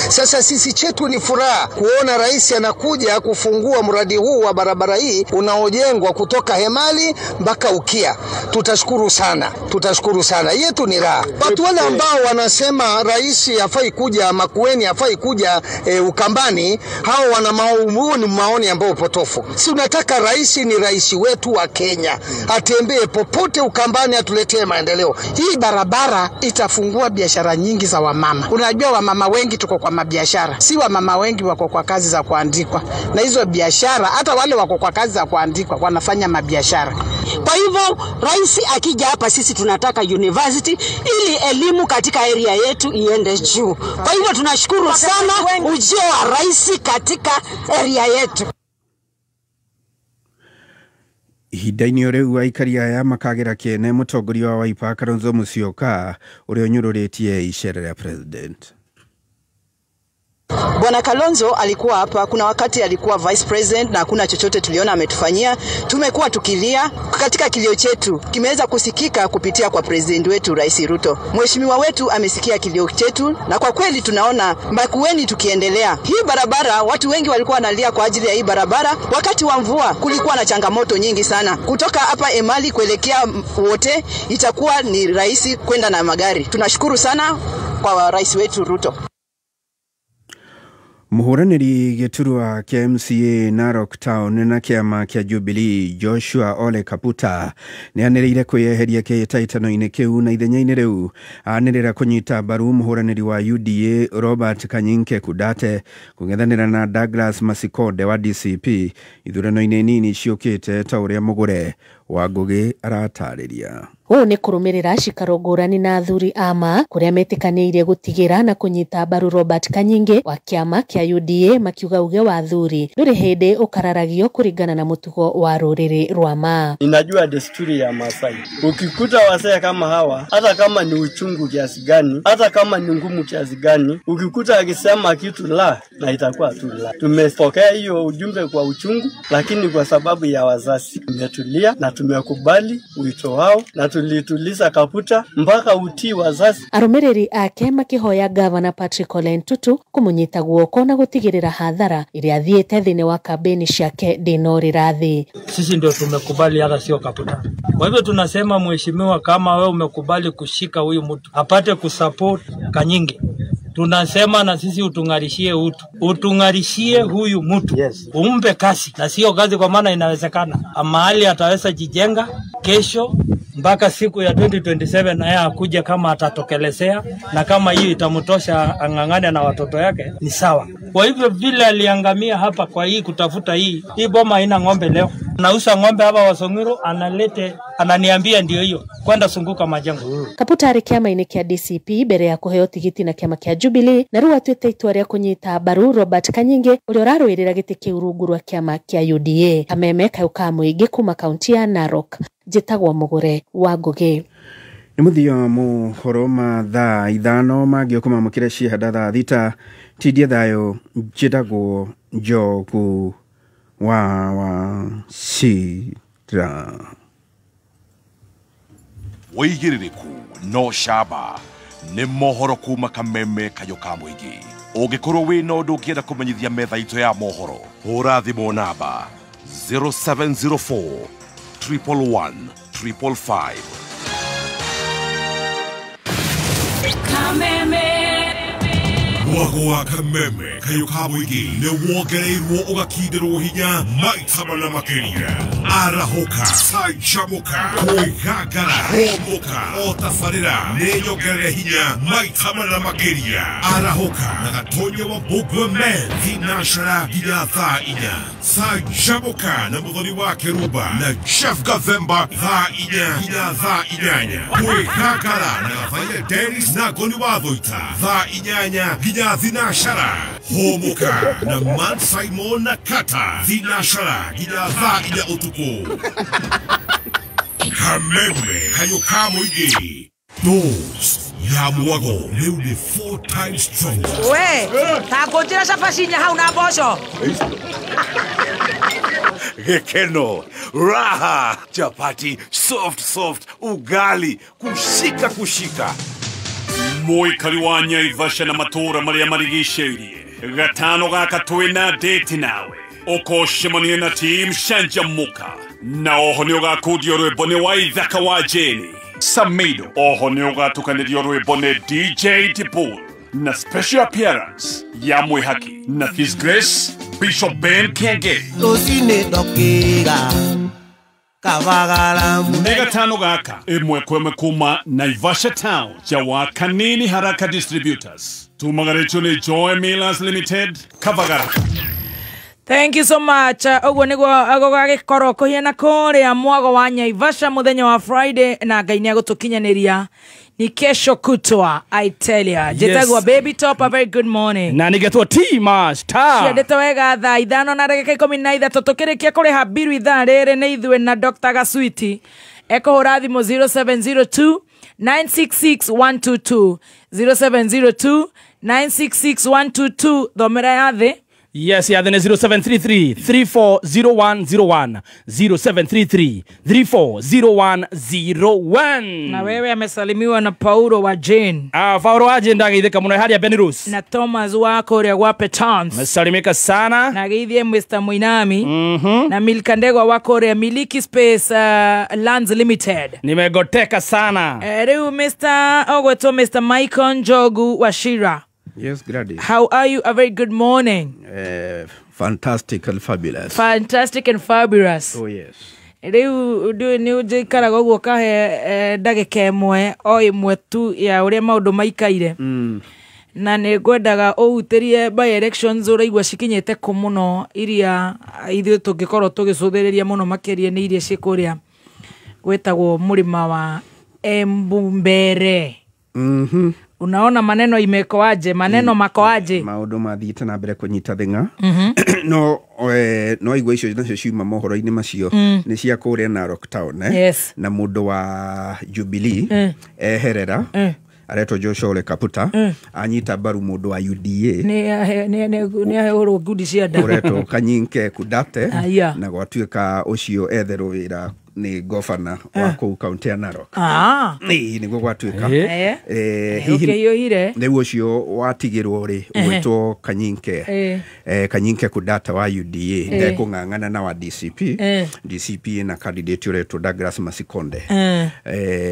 Sasa sisi chetu ni furaha kuona rais anakuja kufungua mradi huu wa barabara hii unaojengwa kutoka Hemali mpaka Ukia. Tutashukuru sana, tutashukuru sana. Yetu ni raha. Watu wale ambao wanasema rais hafai kuja Makueni, hafai kuja Ukambani, hao wana maoni maoni ambayo potofu. Si unataka rais ni rais wetu wa Kenya, atembee popote Ukambani atuletee maendeleo. Hii barabara itafungua biashara nyingi za wamama. Unajua wamama wengi tuko kwa mabiashara, si wamama wengi wako kwa kazi za kuandikwa, na hizo biashara hata wale wako kwa kazi za kuandikwa wanafanya mabiashara. Kwa hivyo rais akija hapa, sisi tunataka university ili elimu katika area yetu iende juu. Kwa hivyo tunashukuru sana ujio wa rais katika area yetu. Ihinda-inĩ o rĩu aikari aya makagĩra kĩene mũtongoria wa Wiper Kalonzo Musyoka ũrĩa ũnyũrũrĩtie icera rĩa president. Bwana Kalonzo alikuwa hapa, kuna wakati alikuwa vice president na hakuna chochote tuliona ametufanyia. Tumekuwa tukilia, katika kilio chetu kimeweza kusikika kupitia kwa president wetu Rais Ruto. Mheshimiwa wetu amesikia kilio chetu na kwa kweli tunaona Makueni tukiendelea. Hii barabara watu wengi walikuwa wanalia kwa ajili ya hii barabara. Wakati wa mvua kulikuwa na changamoto nyingi sana. Kutoka hapa Emali kuelekea wote itakuwa ni rahisi kwenda na magari. Tunashukuru sana kwa rais wetu Ruto. Mũhũranĩri gĩturwa kĩa MCA Narok Town na kĩama kĩa Jubilee Joshua Ole Kaputa nĩanĩrĩire kwĩyeheria kĩhĩtahĩtano-inĩ kĩu na ithenya-inĩ rĩu anĩrĩra kũnyita mbaru mũhũranĩri wa UDA Robert Kanyinke Kudate kũng'ethanĩra na Douglas Masikonde wa DCP ithurano-inĩ nini ciũkĩte ta ũrĩa Mũgũre wa Ngũgĩ aratarĩria. Ũũ nĩ kũrũmĩrĩra cikaro ngũrani na athuri ama kũrĩa metĩkanĩirie gũtigĩra na kũnyita mbaru Robert Kanyinge wa kĩama kĩa UDA makiuga uge wa athuri ndũrĩ hĩndĩ ũkararagio kũringana na mũtugo wa rũrĩrĩ rwa ma. Ninajua desturi ya Masai. Ukikuta wasee kama hawa, hata kama ni uchungu kiasi gani, hata kama ni ngumu kiasi gani, ukikuta akisema kitu la, na itakuwa tu la. Tumepokea hiyo ujumbe kwa uchungu, lakini kwa sababu ya wazazi tumetulia na tumekubali wito wao na tulituliza Kaputa mpaka utii wazazi. Arũmĩrĩri ake makĩhoya Gavana Patrick Ole Ntutu kũmũnyita guoko na gũtigĩrĩra hathara ĩrĩa athiĩte thĩinĩ wa kambeni ciake ndĩnorĩra thĩ. Sisi ndio tumekubali, hata sio Kaputa. Kwa hivyo tunasema mheshimiwa, kama wewe umekubali kushika huyu mtu apate kusupport Kanyinge, tunasema na sisi utungarishie utu, utungarishie huyu mtu, yes. Umpe kazi na sio kazi, kwa maana inawezekana mahali ataweza jijenga kesho mpaka siku ya 2027 na yeye akuja kama atatokelezea, na kama hiyo itamtosha ang'ang'ane na watoto yake ni sawa. Kwa hivyo vile aliangamia hapa kwa hii kutafuta hii boma haina ng'ombe leo. Nausa ng'ombe hapa Wasongiro, analete ananiambia ndio hiyo kwenda sunguka majengo. Kaputa arĩ kĩama-inĩ kĩa DCP mbere ya kũheo tigiti na kĩama kĩa Jubilee na rĩu atuĩte itua rĩa kũnyita mbaru Robert Kanyinge ũrĩa ũrarũĩrĩra gĩtĩ kĩu rungu rwa kĩama kĩa UDA. Kameme kayũ ka mũingĩ kuma kaunti ya Narok. Njĩtagwo Mũgũre wa Ngũgĩ. Nĩ mũthia mohoro ma thaa 5 mangĩũka mamũkĩre ciehanda thaa 6. Tindie thayũ, njĩtagwo Njogu wa Wachira. Wĩigĩrĩrĩku no camba nĩ mohoro kuma Kameme kayũ ka mũingĩ. Ũngĩkorwo wĩna ũndũ ũngĩenda kũmenyithia metha itũ ya mohoro, hũra thimũ namba 0704 111 555. Kameme Mwago wa Kameme kayũ ka mũingĩ nĩ wongereirwo ũgakindĩrwo hinya maita mana makĩria. Arahũka, canjamũka, kwĩgangara, hũmũka, o tabarĩra nĩ nyongerere hinya maita mana makĩria. Arahũka na Gatonya wa Mbũmbwe Men thinacara nginya thaa 4. Canjamũka na Mũthoni wa Kĩrumba na Jeff Gathemba thaa 4 nginya thaa 8. Kwĩgangara na Gathaia Dennis na Ngoni wa Thũita thaa 8 nginya thinashara. Hũmũka na Man Simon na Kata thinashara nginya thaa 4 ũtukũ. Kameme kayũ ka mũingĩ. Dose ya mwago rĩu nĩ 4 times stronger. We, ta ngũnjĩra cabaci inya hau na mboco. Gĩkeno, raha, chapati, soft soft, ugali, kushika kushika. Mũikari wa Nyaivasha na matũũra marĩa marigicĩirie, gatano gaka twĩna date nawe ũkũcemania na team Canjamũka na oho nĩ ũgakundio rwĩmbo nĩ Waithaka wa Jane Samido, oho nĩ ũgatukanĩrio rwĩmbo nĩ DJ Dibul na special appearance ya Mwĩhaki na His Grace Bishop Ben Kenge. Rũcinĩ ndokĩra Nĩ gatano gaka ĩmwe kwa ĩmwe kuma Naivasha Town ja Kanini Haraka Distributors. Tumagarĩtio nĩ Joy Millers Limited, Kavagara. Thank you so much. Ũguo nĩguo gũgagĩkorwo kũhiana kũrĩa mwago wa Nyaivasha mũthenya wa Friday, na Ngai nĩegũtũkinyanĩria ni kesho kutwa, I tell ya. Njĩtagwo Baby Top, a very good morning. Na nĩgetwo T Master. Ciendete wega thaa 5:13 tũkĩrĩkia kũrĩha mbiru ithaa rĩrĩ nĩ ithuĩ na Dr. Gaswiti. Ekũhũra thimũ 0702 966 122 0702 966 122. Thomera ya thĩ. Yes, ya thĩ nĩ 0733 340101 0733 340101. Na wewe amesalimiwa na Paulo wa Jane. Paulo wa Jane ndageithĩka mũno harĩa Benirus. Na Thomas wa kũrĩa gwa Petans. Amesalimika sana. Na geithie Mr. Muinami. Na Milka Ndegwa wa kũrĩa Miliki Space Lands Limited. Nimegoteka sana. Rĩu Mr. ogwetwo Mr. Michael Njogu wa Shira. Yes, Gladys. How are you? A very good morning. Fantastic and fabulous. Fantastic and fabulous. Oh yes. Rĩu nĩ njikaraga ũguo kahe ndagĩka ĩmwe o ĩmwe tu ya ũrĩa maũndũ maikaire. Na nĩ ngwendaga ũhutĩrie by elections ũraigua cikinyĩte kũ mũno iria ithuĩ tũngĩkorwo tũgĩcũthĩrĩria mũno makĩria nĩ iria ciĩ kũrĩa gwĩtagwo mũrĩma wa Embu Mbere. Unaona maneno imekoaje, maneno makoaje. Maũndũ mathiĩte na mbere kũnyita thing'a. No no igua icio nacio ciuma mohoro-inĩ macio nĩ cia kũrĩa Narok Town, eh? Yes. Na mũndũ wa Jubilee eherera aretwo Joshua Ole Kaputa anyita mbaru mũndũ wa UDA nĩ ahũrwo ngundi cia nda ũretwo Kanyinke Kudate na gwatuĩka ũcio etherwo wĩra nĩ governor wa kũu kaunti ya Narok. Ĩĩ nĩguo gwatuĩka. Hihi rĩu ũcio watigĩrwo rĩ ũgwĩtwo Kanyinke Kanyinke Kudata wa UDA ndekũng'ang'ana na wa DCP. DCP na candidate ũretwo Douglas Masikonde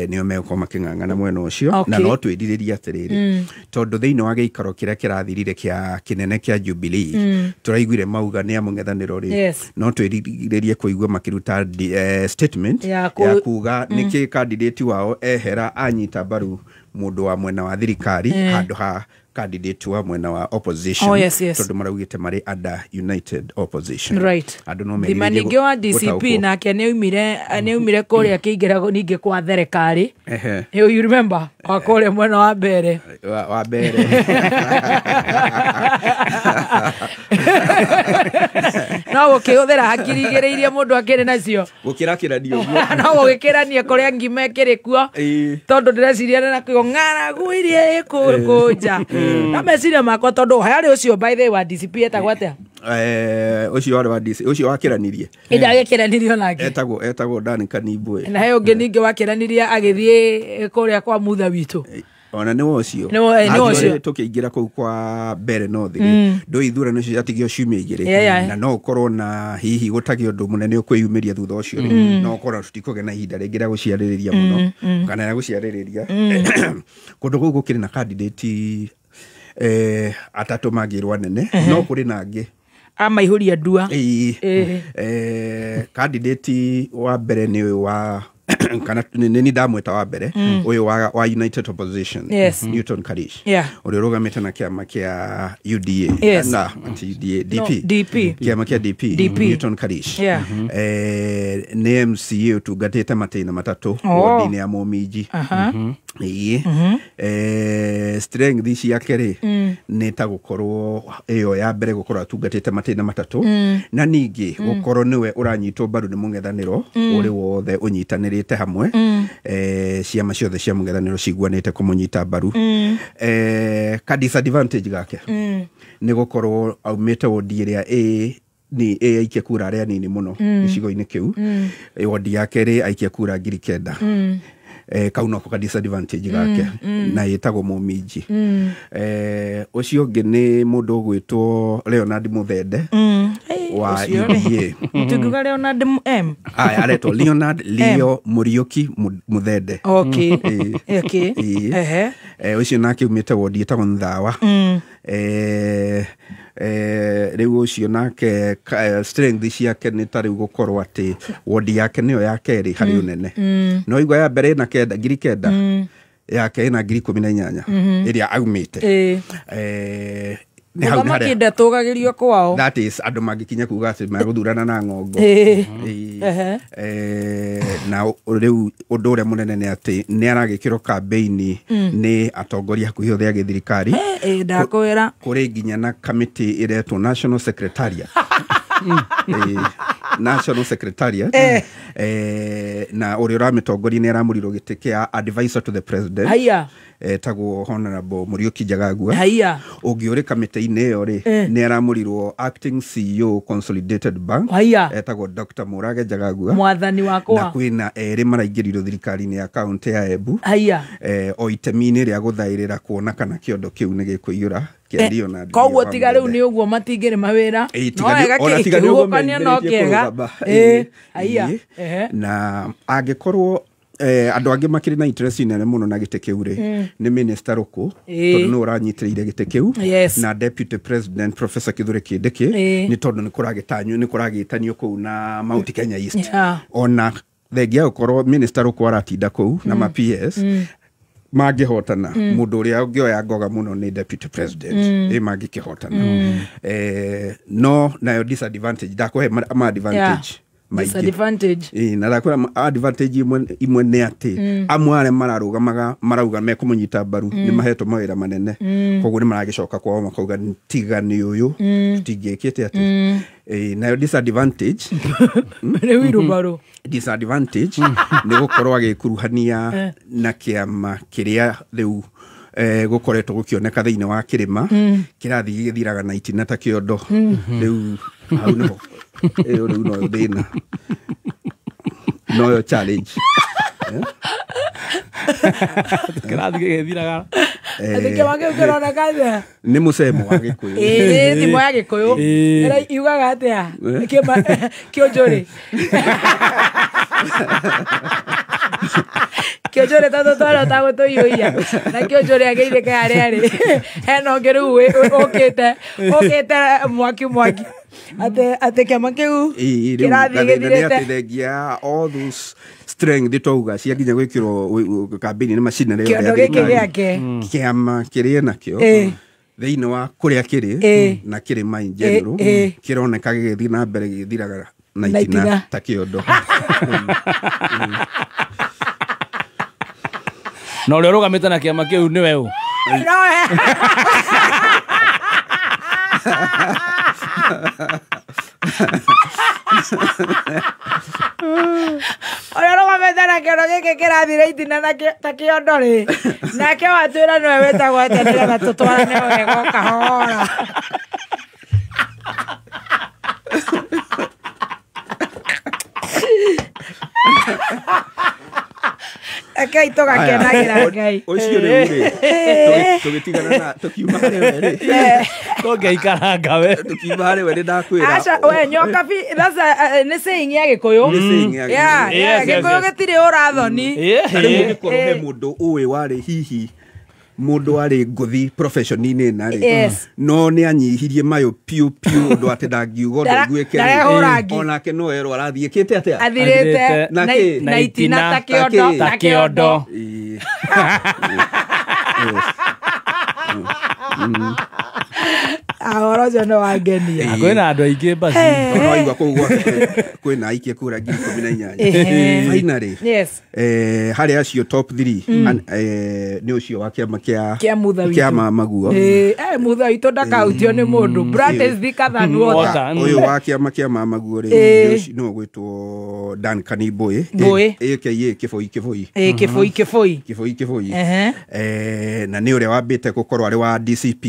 nĩo megũkorwo makĩng'ang'ana mwena ũcio. Na no twĩrirĩrie atĩrĩrĩ tondũ thĩinĩ wa gĩikaro kĩrĩa kĩrathirire kĩa kĩnene kĩa Jubilee tũraiguire mauga nĩ a mũng'ethanĩro rĩ, no twĩrirĩrie kũigua makĩruta statement ya kuga nĩkĩ candidate wao ehera anyita mbaru mũndũ wa mwena wa thirikari handũ ha candidate wa mwena wa opposition. Oh, yes, yes. Tondũ maraugĩte marĩ under united opposition. Right. Andũ no Thima ningĩ wa DCP nake nĩaumire kũrĩa akĩingĩra ningĩ kwa thirikari. You remember wa kũrĩa mwena wa mbere wa mbere no gũkĩhũthĩra hakiri igĩrĩ iria mũndũ akĩrĩ nacio gũkĩrakĩrania ũguo no gũgĩkĩrania kũrĩa ngima ĩkĩrĩ kuo tondũ ndĩreciria nakĩo ng'aragu iria ĩkũnja na meciria makwa tondũ harĩ ũcio by the way wa DCP etagwo atĩa? Ũcio warĩ wa DCP ũcio wakĩranirie ĩndĩ agĩkĩranirio nake etagwo Dan Kanibwe na he ũngĩ ningĩ wakĩranirie agĩthiĩ kũrĩa kwa mutha witũ ona nĩ ũcio tũkĩingĩra kũu kwa mbere north ndũ ithurano icio ciatigio ciumia igĩrĩ na no ũkorwo na hihi gũtagĩ ũndũ mũnene ũkwĩyumĩria thutha ũcio rĩ no ũkorwo tũtikũgĩa na ihinda rĩngĩ rĩa gũciarĩrĩria mũno kana rĩa gũciarĩrĩria kũndũ kũu gũkĩrĩ na candidate atatũ mangĩrwo anene no kũrĩ na angĩ amaihũria ndua. Candidate wa mbere nĩ ũyũ wa kana nĩ ndamwĩta wa mbere ũyũ wa United Opposition. Yes. Newton Karish ũrĩa ũrũgamĩte na kĩama kĩa UDA. Yes. Na UDA DP. No, DP. Kĩama kĩa DP. Newton Karish. Yeah. Nĩ MCA ũtungatĩte matĩna matatũ wodi-inĩ ya Mũminji. Strength ciake rĩ nĩ ta gũkorwo ĩyo ya mbere gũkorwo atungatĩte matĩna matatũ na ningĩ gũkorwo nĩwe ũranyitwo mbaru nĩ mũng'ethanĩro ũrĩ wothe ũnyitanĩrĩte hamwe ciama ciothe cia mũng'ethanĩro ciguanĩte kũmũnyita mbaru. Ka disadvantage gake nĩ gũkorwo aumĩte wodi ĩrĩa ni aikia kura arĩa anini mũno gĩcigo-inĩ kĩu. Wodi yake rĩ aikia kura 9,000 kau nako ka disadvantage gake na ĩtagwo Mũminji. Ũcio ũngĩ nĩ mũndũ ũgwĩtwo Leonard Muthende wa UDA. Tũngiuga Leonard M. Aya aretwo Leonard Leo Muriuki Muthende. Okay. Okay. Ũcio nake umĩte wodi ĩtagwo Nthawa. Rĩu ũcio nake strength ciake nĩ ta rĩu gũkorwo atĩ wodi yake nĩyo ya kerĩ harĩ ũnene. No igua ya mbere ĩna 9,000 yake ĩna 18,000 ĩrĩa aumĩte. Nĩ hau nĩ harĩa ndatũgagĩrio kwao. That is andũ mangĩkinya kuga atĩ megũthurana na ng'ongo. Na rĩu ũndũ ũrĩa mũnene nĩ atĩ nĩ aragĩkĩrwo kambĩini nĩ atongoria hakuhĩ othe a gĩthirikari. Ndakwĩra kũrĩ nginya na kamĩtĩ ĩretwo National Secretariat. National Secretariat na ũrĩa ũramĩtongoria nĩ aramũrirwo gĩtĩ kĩa advisor to the president. Haiya. Etagwo Honorable Muriuki Njagagua. Haiya. Ũngĩ ũrĩ kamĩtĩ-inĩ ĩyo rĩ nĩ aramũrirwo acting CEO Consolidated Bank. Haiya. Etagwo Dr. Murage Njagagua. Mwathani wakwa. Na kwĩna erĩ maraingĩrirwo thirikari-inĩ ya kaunti ya Embu. Haiya. O itemi-inĩ rĩa gũthaĩrĩra kuona kana kĩondo kĩu nĩ gĩkũiyũra kĩa Leonard. Koguo tiga rĩu nĩ ũguo matingĩrĩ mawĩra. No wega kĩhuhũkanio no kĩega. Haiya. Na angĩkorwo Andũ angĩ makĩrĩ na interest nene mũno na gĩtĩ kĩu rĩ nĩ Minister Ruku tondũ nĩwe ũranyitĩrĩire gĩtĩ kĩu na Deputy President Professor Kithure Kindiki nĩ tondũ nĩ kũragĩtanywo nĩ kũragĩtanio kũu na Mount Kenya East. Ona thengia gũkorwo Minister Ruku aratinda kũu na ma PS mangĩhotana mũndũ ũrĩa ũngĩoya ngoga mũno nĩ Deputy President mangĩkĩhotana. No nayo disadvantage ndakũhe ma advantage disadvantage na ndakwĩra advantage imwe nĩ atĩ amwe arĩa mararũgamaga marauga mekũmũnyita mbaru nĩ mahetwo mawĩra manene koguo nĩ maragĩcoka kwao makauga tiga nĩ ũyũ tũtingĩkĩte atĩ. Nayo disadvantage nĩ wheelbarrow disadvantage nĩ gũkorwo agĩkuruhania na kĩama kĩrĩa rĩu gũkoretwo gũkĩoneka thĩinĩ wa kĩrĩma kĩrathiĩ gĩgĩthiraga na itina ta kĩondo rĩu hau nĩho ĩyo rĩu noyo thĩna noyo challenge kĩrathiĩ gĩgĩthiraga atĩ kĩama kĩu kĩroneka atĩa nĩ mũcemo wa Gĩkũyũ nĩ thimo ya Gĩkũyũ ĩrĩa yugaga atĩa kĩonjũrĩ kĩonjũrĩ tondũ twana tagũtũiyũia na kĩonjũrĩ ageithĩke harĩa arĩ hena ũngĩ rĩu ũkĩte mwaki mwaki atĩ kĩama kĩu kĩrathiĩ gĩthirĩte thengia all those strength twauga cia nginya gwĩkĩrwo kambĩini nĩ machinery kĩondo gĩkĩ gĩake kĩama kĩrĩa nakĩo thĩinĩ wa kũrĩa kĩrĩ na kĩrĩma in general kĩroneka gĩgĩthiĩ na mbere gĩgĩthiraga na itina ta kĩondo. Na ũrĩa ũrũgamĩte na kĩama kĩu nĩwe ũ? Ũrĩa ũrũgamĩte na kĩondo gĩkĩ kĩrathira itina ta kĩondo rĩ nake watwĩra nĩwe wĩtagwo atĩa nĩgetha tũtwarane wega o kahora. Rekei tũgakenagĩra Ngai. Ũcio rĩu rĩ tũgĩtigana na tũkiuma harĩ we rĩ tũngĩikaranga we tũkiuma harĩ we nĩ ndakwĩra aca we nyoka bi that's nĩ saying ya Gĩkũyũ. Nĩ saying ya Gĩkũyũ. Gĩkũyũ gĩtirĩ ũrathoni. Na rĩu ũngĩkorwo he mũndũ ũĩ warĩ hihi mũndũ warĩ ngũthi profession-inĩ ĩna rĩ no nĩ anyihirie mayo piũ piũ ũndũ atĩ ndangiuga ũndũ aiguĩke rĩ onake no erwo arathiĩkĩte atĩa athirĩte na itina ta kĩondo ta kĩondo. Ũhoro ũcio nĩ wangenia. Kwĩna andũ aingĩ basi tondũ waigua kũu gwake kwĩna aikia kura 18,000 finally harĩ acio top 3 nĩ ũcio wa kĩama kĩa kĩa mamaguo mutha witũ ndakautio nĩ mũndũ blood is thicker than water. Ũyũ wa kĩama kĩa mamaguo rĩ nĩwe ũgwĩtwo Dan Kanimbũĩ aka Kĩboi Kĩboi Kĩboi Kĩboi Kĩboi Kĩboi na nĩ ũrĩa wambĩte gũkorwo arĩ wa DCP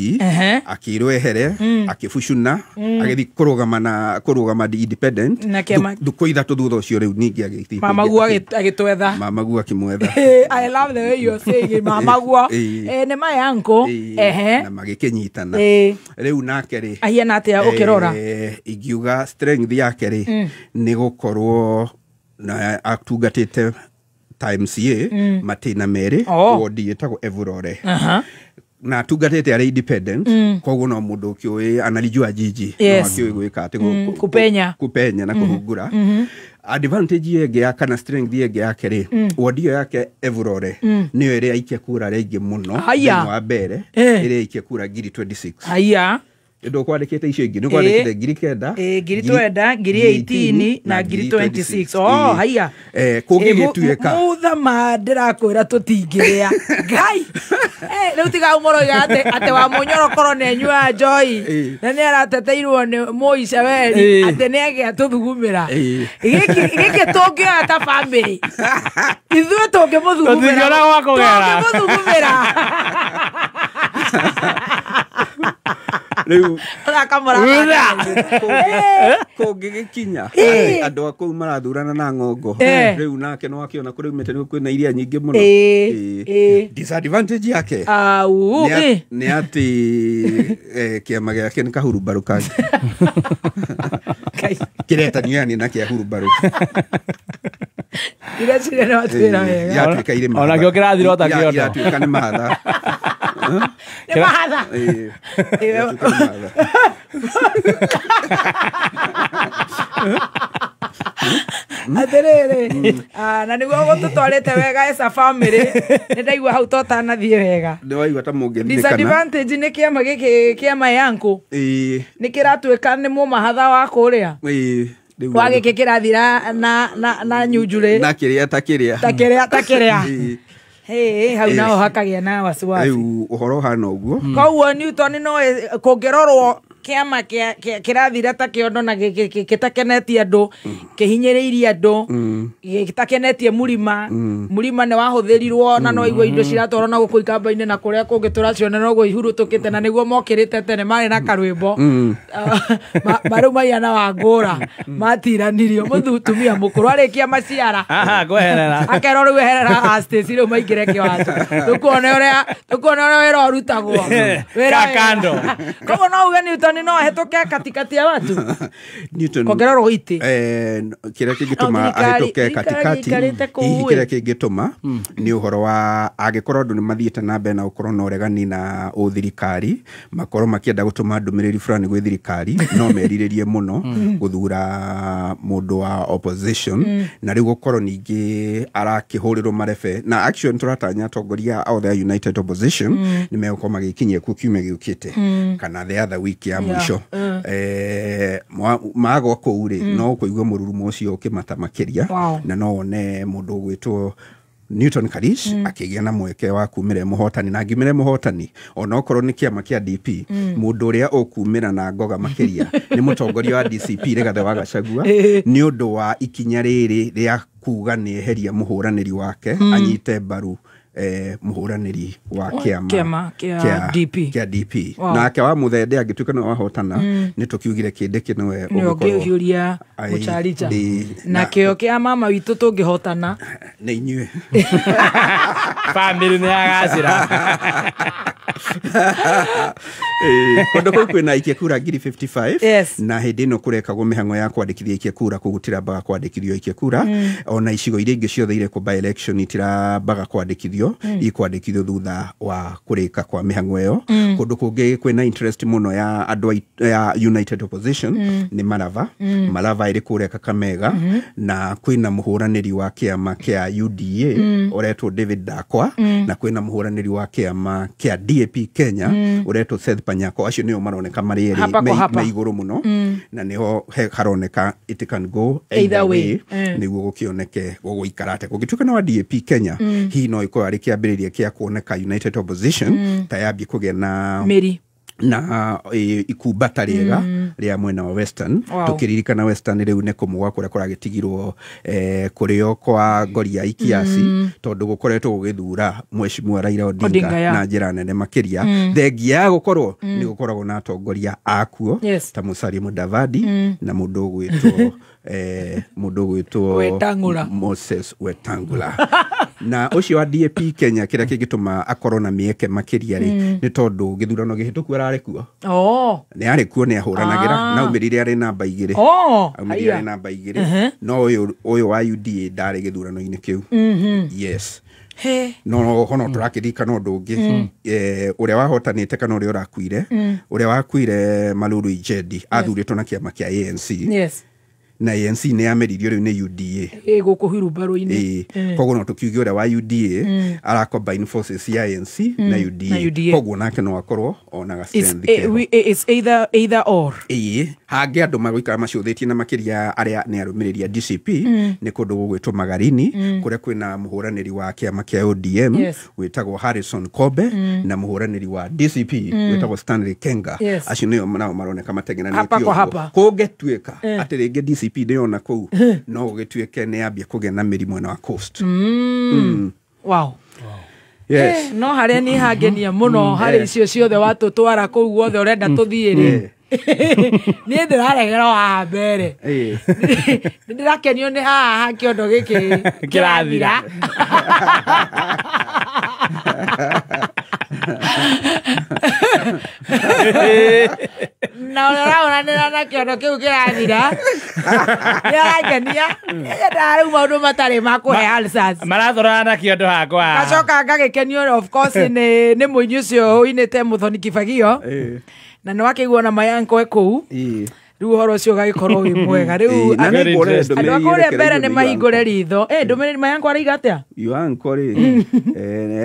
akĩrwo ehere akĩbucuna agĩthiĩ kũrũgama na kũrũgama independent thukũ ithatũ thutha ũcio rĩu ningĩ agĩthiĩ mamaguo agĩtwetha mamaguo akĩmwetha. I love the way you are saying it mamaguo nĩ my uncle na magĩkĩnyitana rĩu nake rĩ ahiana atĩa ũkĩrora ingiuga strength yake rĩ nĩ gũkorwo na atungatĩte Times A matĩna merĩ wodi ĩtagwo Evurore na atungatĩte arĩ independent koguo no mũndũ ũkĩũĩ analijua jiji no akĩũĩ gwĩka atĩ kupenya na kũhungura. Advantage ĩngĩ ya kana strength ĩngĩ yake rĩ wodi ĩyo yake Evurore nĩyo ĩrĩa aikia kura arĩa aingĩ mũno thĩinĩ wa mbere ĩrĩa aikia kura 26,000. Haya ndũkwandĩkĩte icio ingĩ nĩkwandĩkĩte 9,000 9,000 18,000 na 26,000. Oh haya kũngĩgĩtuĩka mutha ma ndĩrakwĩra tũtingĩrĩa Ngai rĩu tiga ũmũroiga atĩ wa mũnyorokoro nĩ anyuaga njohi na nĩ arateteirwo nĩ Mũica Weri atĩ nĩ agĩa tũthugumĩra gĩkĩ tũngĩoya ta bamĩrĩ ithuĩ tũngĩmũthugumĩra rĩu kũngĩgĩkinya andũ a kũu marathurana na ng'ongo rĩu nake no akĩona kũrĩa umĩte nĩ kwĩna iria nyingĩ mũno. Disadvantage yake nĩ atĩ kĩama gĩake nĩ kahurumbarũ kangĩ kĩretanio yani na kĩa hurumbarũ. Ndĩreciria nĩ watwĩra wega. Iratuĩka irĩ mahatha. Ona kĩo kĩrathira o ta kĩondo. Iratuĩka nĩ mahatha. Nĩ mahatha. Ĩĩ. Iratuĩka nĩ mahatha. Atĩrĩrĩ, na nĩguo gũtũtwarĩte wega as a family, nĩ ndaigua hau to tanathiĩ wega. Nĩ waigua ta mũngĩririkana. Disadvantage nĩ kĩama gĩkĩ kĩa mayanko. Ĩĩ. Nĩ kĩratuĩka nĩ mũmahatha wa kũrĩa. Ĩĩ. Wa gĩkĩ kĩrathira na nyunjurĩ. Na kĩrĩa ta kĩrĩa. Ta kĩrĩa ta kĩrĩa. Ĩĩ. Hey, hau naho hakagĩa na wasiwasi. Rĩu ũhoro ũhana ũguo. Koguo Newton no kũngĩrorwo kĩama kĩrathira ta kĩondo na gĩtakenetie andũ, kĩhinyĩrĩirie andũ, gĩtakenetie mũrima. Mũrima nĩ wahũthĩrirwo na no igua indo ciratwarwo na gũkũ ikamba-inĩ na kũrĩa kũngĩ tũraciona noguo ihurutũkĩte na nĩguo mokĩrĩte tene marĩ na karwĩmbo. Marĩ maigana wa ngũra matiranirio mũtumia mũkũrũ arĩkia maciara. Aha, kweherera. Akerwo rĩu eherera a Stacy rĩu maingĩre kĩwanja. Tũkuone ũrĩa wĩra ũrutagwo. Wĩra kando. Koguo no uge Newton no ahĩtũke katikati ya watu. Newton kongererwo itĩ. Kĩrĩa kĩngĩtũma ahĩtũke katikati, hihi kĩrĩa kĩngĩtũma nĩ ũhoro wa angĩkorwo andũ nĩ mathiĩte na mbere na gũkorwo na ũregani na ũthirikari, makorwo makĩenda gũtũma ndũmĩrĩri fulani gwĩ thirikari, no merirĩrie mũno gũthura mũndũ wa opposition, na rĩu gũkorwo ningĩ arakĩhũrĩrwo marebe. Na actually tũratanya atongoria othe a United Opposition nĩ megũkorwo magĩkinyia kuo kiumia gĩũkĩte kana the other week ya mũico. Magwa kũu rĩ, no kũigua mũrurumo ũcio ũkĩmata makĩria, na no wone mũndũ ũgwĩtwo Newton Karish akĩgĩa na mweke wa kumĩra mũhotani, na angĩumĩra mũhotani onokorwo nĩ kĩama kĩa DP, mũndũ ũrĩa ũkumĩra na ngoga makĩria nĩ mũtongoria wa DCP Rigathĩ wa Gachagua, nĩ ũndũ wa ikinya rĩrĩ rĩa kuga nĩ eheria mũhũranĩri wake anyite mbaru mũhũranĩri wa kĩama kĩa DP. Kĩa DP. Nake wa Muthende angĩtuĩka nĩwe wahotana, nĩ tũkiugire kĩndĩkĩ nĩwe ũngĩhiũria mũcharicha. Na kĩo kĩa mama witũ tũngĩhotana nĩ inyuĩ. Family nĩ yagacĩra. Kũndũ kũu kwĩna aikia kura 55,000, na hĩndĩ ĩno kũrekagwo mĩhang'o ya kwandĩkithia aikia kura, kũu gũtirambaga kwandĩkithio aikia kura, ona icigo iria ingĩ ciothe irekwo by election itirambaga kwandĩkithio, ikwandĩkithio thutha wa kũrĩka kwa mĩhang'o ĩyo. Kũndũ kũngĩ kwĩna interest mũno ya andũ ya United Opposition nĩ Malava. Malava ĩrĩ kũrĩa Kakamega, na kwĩna mũhũranĩri wa kĩama kĩa UDA ũretwo David Dakwa, na kwĩna mũhũranĩri wa kĩama kĩa DAP Kenya ũretwo Seth Panyako. Acio nĩo maroneka marĩ erĩ me igũrũ mũno, na nĩho haroneka it can go either way, nĩguo gũkĩoneke gũgũikara atĩa. Kũngĩtuĩka nĩ wa DAP Kenya, hihi no ĩkorwo arĩ kĩambĩrĩria kĩa kuoneka United Opposition ta yambie kũgĩa na mĩri na ikumbata rĩega rĩa mwena wa Western. Tũkĩririkana Western rĩu nĩ kũmũgwa kũrĩa kũragĩtigirwo kũrĩo kwa Ngoria Ikiasi, tondũ gũkoretwo gũgĩthura Mheshimiwa Raila Odinga na njĩra nene makĩria. Thengia ya gũkorwo nĩ gũkoragwo na atongoria akuo ta Musalia Mudavadi na mũndũ ũgwĩtwo Wetangula, Moses Wetangula. Na ũcio wa DAP Kenya kĩrĩa kĩngĩtũma akorwo na mĩeke makĩria rĩ, nĩ tondũ gĩthurano kĩhĩtũku ararĩ kuo. Nĩ arĩ kuo, nĩ ahũranagĩra, na aumĩrire arĩ namba 2. Aumĩrire arĩ namba 2, no ũyũ wa UDA ndarĩ gĩthurano-inĩ kĩu. Yes. No hono tũrakĩririkana ũndũ ũngĩ, ũrĩa wahotanĩte kana ũrĩa ũrakuire, ũrĩa wakuire Malulu Injendi athurĩtwo na kĩama kĩa ANC. Na ANC nĩ yameririo rĩu nĩ UDA. Gũkũ hurumbarũ-inĩ. Koguo no tũkiuge ũrĩa wa UDA ara combine forces ya ANC na UDA. Koguo nake no akorwo onaga strength keho. It's either or. Ĩĩ, hangĩ andũ magũikara macũthĩtie na makĩria arĩa nĩ arũmĩrĩri a DCP nĩ kũndũ gũgwĩtwo Magarini, kũrĩa kwĩna mũhũranĩri wa kĩama kĩa ODM wĩtagwo Harrison Kobe, na mũhũranĩri wa DCP wĩtagwo Stanley Kenga. Acio nĩo nao maroneka mateng'eranĩtio ũguo. Kũngĩtuĩka atĩ rĩngĩ DCP ndĩona kũu, no gũgĩtuĩke nĩ yambia kũgĩa na mĩri mwena wa Coast. Wow. Yes. No harĩa niĩ hangenia mũno harĩ icio ciothe watũtwara kũu guothe ũrenda tũthiĩ rĩ, niĩ ndĩraregerwo haha mbere. Nĩ ndĩrakenio nĩ haha kĩondo gĩkĩ kĩrathira. Na ũraũranĩra na kĩondo kĩu kĩrathira. Nĩarangenia. Nyendaga rĩu maũndũ matarĩ ma kũhe ulcers. Marathorana na kĩondo hakwa. Gacoka ngagĩkenio of course nĩ mũini ũcio ũinĩte Mũthoni Kibagio. Na nĩ wakĩigua na mayanko e kũu. Rĩu ũhoro ũcio ũgagĩkorwo wĩ mwega. Rĩu andũ a kũrĩa mbere nĩ mahingũre ritho. Ndũmĩrĩri mayanko araiga atĩa? Yuanko rĩ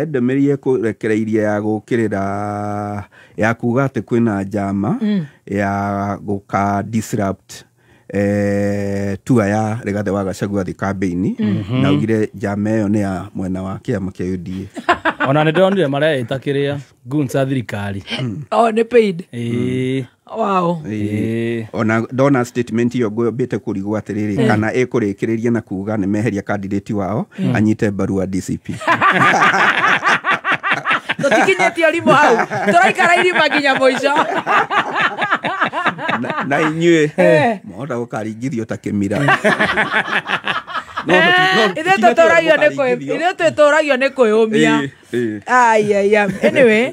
ndũmĩrĩri ĩkũrekereirie ya gũkĩrĩra ya kuga atĩ kwĩna njama ya gũka disrupt tua ya Rigathĩ wa Gachagua thi campaign na ugire njama ĩyo nĩ ya mwena wa kĩama kĩa UDA. Ona nĩ ndonire mareita kĩrĩa goons a thirikari. Oh, nĩ paid. Wow. Ona ndona statement iyo ngwambĩte kũrigwo atĩrĩrĩ kana ĩkũrĩkĩrĩria na kuga nĩ meheria candidate wao anyite mbaru wa DCP. Tũtikinyĩtie ũrimũ hau. Tũraikara irima nginya mũico. Na inyuĩ mwahota gũkaringithio ta kĩmira. Ithuĩ tũtũragio nĩ kwĩyũmia. Ai. Anyway,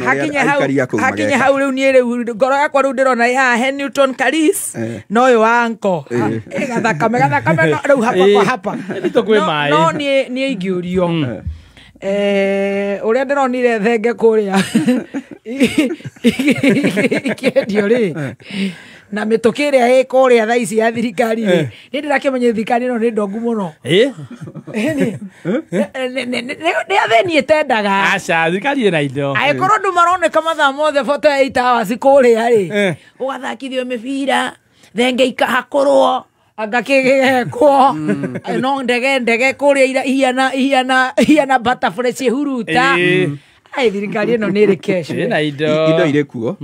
hakinya hau rĩu niĩ rĩu ngoro yakwa rĩu ndĩrona ya he Newton Karis no ũyũ wa anko. Gathakame rĩu hapa kwa hapa. No niĩ ingĩũrio. Ũrĩa ndĩronire thenge kũrĩa ikĩendio rĩ na mĩtũkĩ ĩrĩa ĩ kũrĩa thaa ici ya thirikari rĩ nĩ ndĩrakĩmenya thirikari ĩno nĩ ndongu mũno. Nĩ athĩni ĩtendaga. Aca thirikari ĩna indo. Angĩkorwo andũ maroneka mathaa mothe 48 hours kũrĩa rĩ ũgathakithio mĩbira thenge ikahakũrwo anga kĩgekwo no ndege kũrĩa ihana butterfly ciĩhuruta. Ai thirikari ĩno nĩ ĩrĩ cash. Ĩna indo. Indo irĩ kuo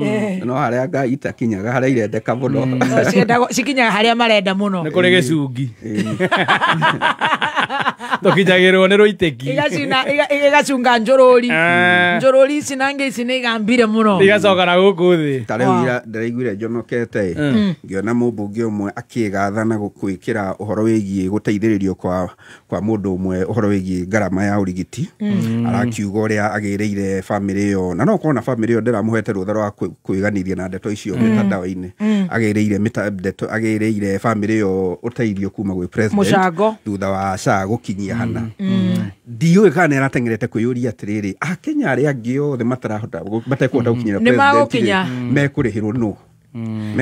no harĩa ngai itakinyaga harĩa irendeka mũno. Cikinyaga harĩa marenda mũno. Nĩ kũrĩ gĩcungi. Tũkinyagĩrwo nĩ rũitĩki. Igacunga njũrũri. Njũrũri ici na ngĩ ici nĩ igambire mũno. Igacoka na gũkũ thĩ. Ta rĩu ndĩraiguire njonokete ngĩona mũmbunge ũmwe akĩgatha na gwĩkĩra ũhoro wĩgiĩ gũteithĩrĩrio kwa mũndũ ũmwe ũhoro wĩgiĩ ngarama ya ũrigiti. Arakiuga ũrĩa agĩrĩire family ĩyo na no korwo na family ĩyo ndĩramũhete rũtha rwa kwĩganithia na ndeto icio mĩtandao-inĩ. Agĩrĩire ndeto agĩrĩire family ĩyo ũteithio kuma gwĩ president thutha wa SHA gũkinyia hana. Ndiũĩ kana nĩarateng'erete kwĩyũria atĩrĩrĩ akenya arĩa angĩ othe matarahota matekũhota gũkinyĩra president mekũrĩhĩrwo nũ?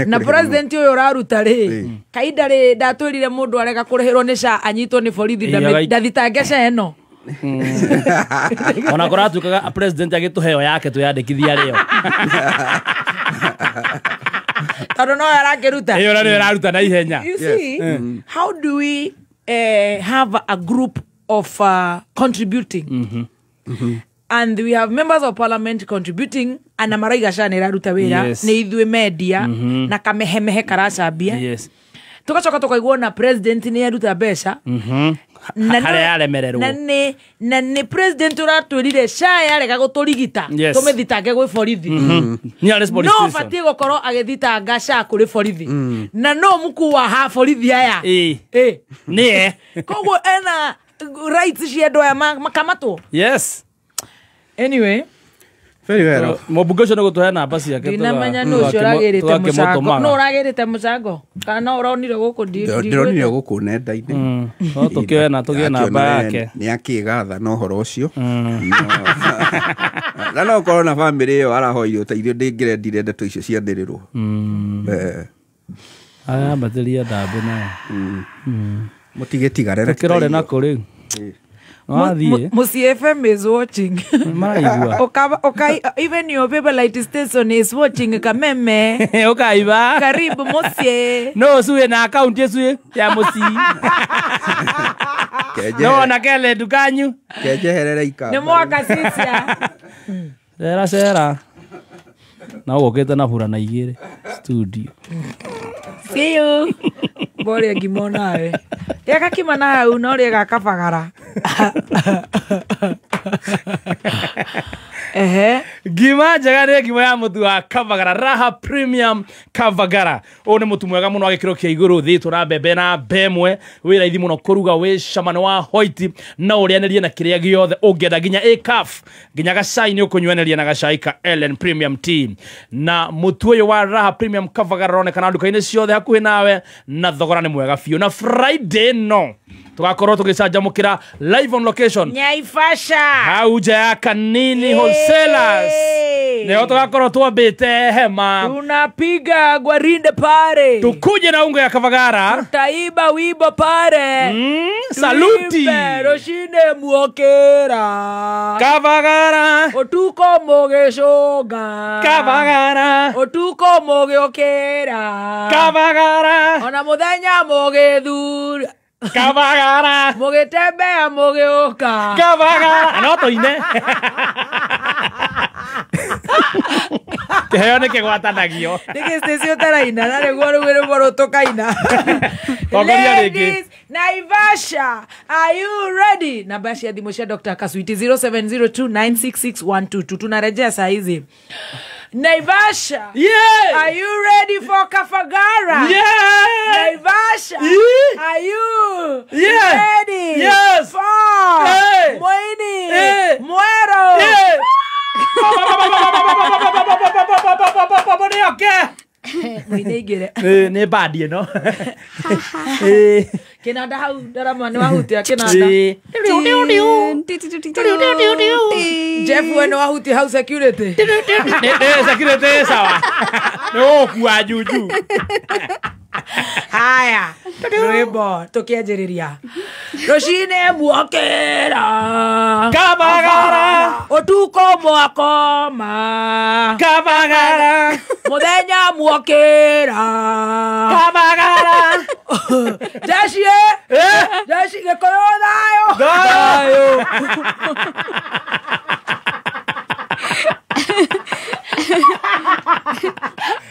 Na president ũyũ ũraruta rĩ kainda rĩ ndatwĩrire mũndũ arega kũrĩhĩrwo nĩ SHA anyitwo nĩ borithi ndathitange SHA ĩno. Ona kũratuĩkaga president agĩtũheo yake twĩyandĩkithia rĩo. Tondũ no arakĩruta. Ĩyo nĩyo ĩraruta na ihenya. You see, how do we have a group of contributing? And we have members of parliament contributing and maraiga SHA nĩ ĩraruta wĩra nĩ ithuĩ media na kamehemehe karacambia. Tugacoka tukaigua na president nĩ aruta mbeca harĩa yaremererwo na nĩ president ũratwĩrire SHA yarega gũtũrigita tũmĩthitange gwĩ borithi. No batiĩ gũkorwo agĩthitanga SHA kũrĩ borithi na no mkuu wa ha borithi aya nĩye koguo ena rights cia andũ aya makamatwo. Yes. Anyway, very well. Mũmbunge ũcio nĩ gũtũhe namba ciake. Ndinamenya nũ ũcio ũragĩrĩte mũcango. Nũ ũragĩrĩte mũcango? Kana ũronire gũkũ ndĩronire gũkũ nenda-inĩ. No tũkĩoe na tũgĩe namba yake. Nĩ akĩgatha na ũhoro ũcio. Na no korwo na family ĩyo arahoire ũteithio ndĩngĩrendire ndeto icio cianĩrĩrwo. Ayambatĩria ndambĩ nayo. Mũtigĩtigare. Tũkĩrore nako rĩu. Musi FM is watching. Oka, even your favorite station is watching Kameme. Okaiba. Karibu Musi. No, suwe na account yesu ya Musi. No, na kele dukanyu. Kejeherera ikamba. Ni mwaka sisia. Sera sera. Na ũgũkĩte na burana igĩrĩ studio. See you. Bore ngimo nawe. Rĩa gakima na hau no rĩe gakabagara. Ehe. Ngima njega nĩ ngima ya mũtu wa Kavagara, Raha Premium Kavagara. Ũyũ nĩ mũtu mwega mũno wa gĩkĩro kĩa igũrũ, thĩtwo na mbembe na mbemwe, wĩ raithi mũno kũruga, wĩ cama, nĩ wa white, no ũrĩanĩrie na kĩrĩa gĩothe ũngĩenda, nginya A-cup, nginya gacai nĩ ũkũnyuanĩria na gacai ka Ellen Premium Tea. Na mũtu ũyũ wa Raha Premium Kavagara ũronekana nduka-inĩ ciothe hakuhĩ nawe, na thogora nĩ mwega biũ. Na Friday no tugakorwo tugicanjamukira live on location Nyaivasha hau nja ya Kanini Wholesalers, nĩho tugakorwo twambĩte hema, tunapiga gwarinde pare, tukuje na ungo ya Kavagara, tutaiba wibo pare. Saluti roshine muokera Kavagara, otuko mugicoga Kavagara, otuko mugiokera Kavagara, ona muthenya mugithura Kavagara, mugitembea mugiuka Kavagara. No tuine kiheo nĩ kĩgwatanagio. Nĩkĩ Stacy ũtaraina na nĩguo rĩu rwĩmbo rũu tũkaina. Tongoria rĩngĩ. Ladies, Naivasha, are you ready? Namba cia thimũ cia Dr. Kasuiti 0702966122. Tunarejea saa hizi. Naivasha, yeah! Are you ready for Kafagara? Yeah! Naivasha, yeah! Are you yeah! ready? Yes! For hey! Moini, hey! Mwero. Yeah! Nĩ bandi ĩno. Kĩnanda hau ndarama nĩ wahutia kĩnanda. Jeff we nĩ wahutia hau security. Nĩ security sawa. Nĩ gũgũkua juju. Haya, rwĩmbo tũkĩanjĩrĩria. Rũcinĩ muokĩra Kavagara, ũtukũ mwakoma Kavagara, mũthenya muokĩra Kavagara. Jeshi jeshi Gĩkũyũ thayũ thayũ.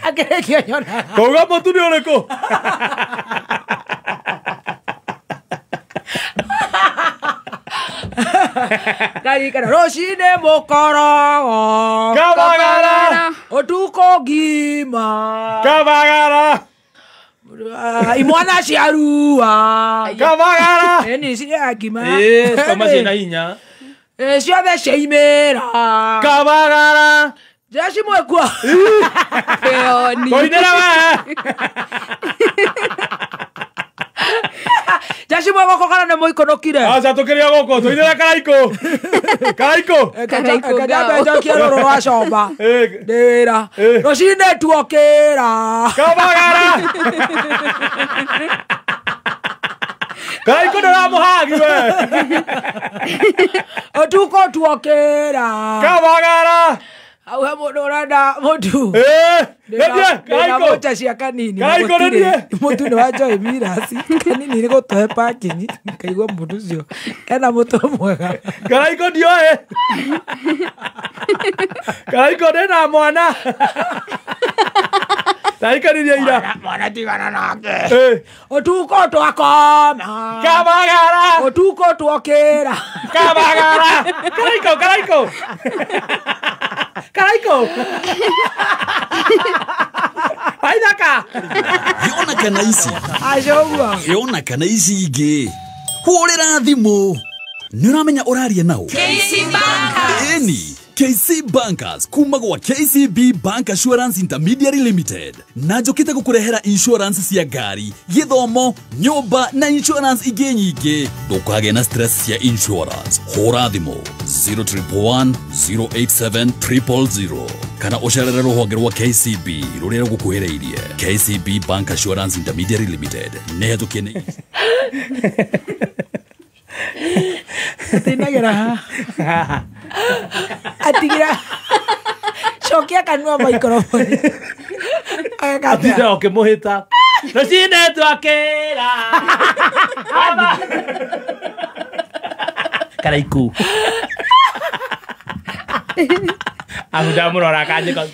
Akĩrĩkia nyonaga Kauga mũtu nĩ ũrĩkũ? Ndarikana rũcinĩ mũkorogo Kavagara, ũtukũ ngima Kavagara, imwana cia rua Kavagara. Ĩni cia ngima. Cikoma ciĩna hinya. Ciothe ciaimĩra Kavagara. Jeshi mwekua Tũinĩra we. Jeshi mwegoko kana nĩ mũikonokire? Aca tũkĩrĩ o gũkũ tũinĩra Karaikũ. Karaikũ. Kanyambe njokie rũrũ rwa comba. Ndĩ wĩra. Rũcinĩ tuokĩra Kavagara. Karaikũ ndũramũhagi we. Ũtukũ tuokĩra Kavagara. Hau he mũndũ ũrenda mũtu. Ndĩna mũcha cia Kanini. Mũtu nĩ wa Joy Miras. Kanini nĩ gũtũhe parking. Ngaigua mũndũ ũcio ena mũtwe mwega. Karaikũ ndioĩ. Karaikũ ndĩna mwana. Ndaikaririe ira. Mwana tigana nake. Ũtukũ twakoma Kavagara, ũtukũ tuokĩra Kavagara. Karaikũ, Karaikũ. Karaikũ. Aithaka. Yona kana ici. Aca ũguo. Yona kana ici ingĩ. Hũrĩra thimũ. Nĩ ũramenya ũraria nao? KC Bankers. Ĩni. KC Bankers kuma gwa KCB Bank Assurance Intermediary Limited na njũkĩte gũkũrehera insurance cia ngari, gĩthomo, nyũmba na insurance ingĩ nyingĩ. Ndũkagĩe na stress cia insurance. Hũra thimũ 0111 087 000 kana ũcerere rũhonge rwa KCB rũrĩa rũgũkuhĩrĩirie. KCB Bank Assurance Intermediary Limited nĩ hetũkie nĩ Atinagĩra haha. Atigira cokia kanua microphone. Atinda ũkĩmũhĩta. Rũcinĩ twakĩra Karaikũ. Abu ndamũrora akanjĩka.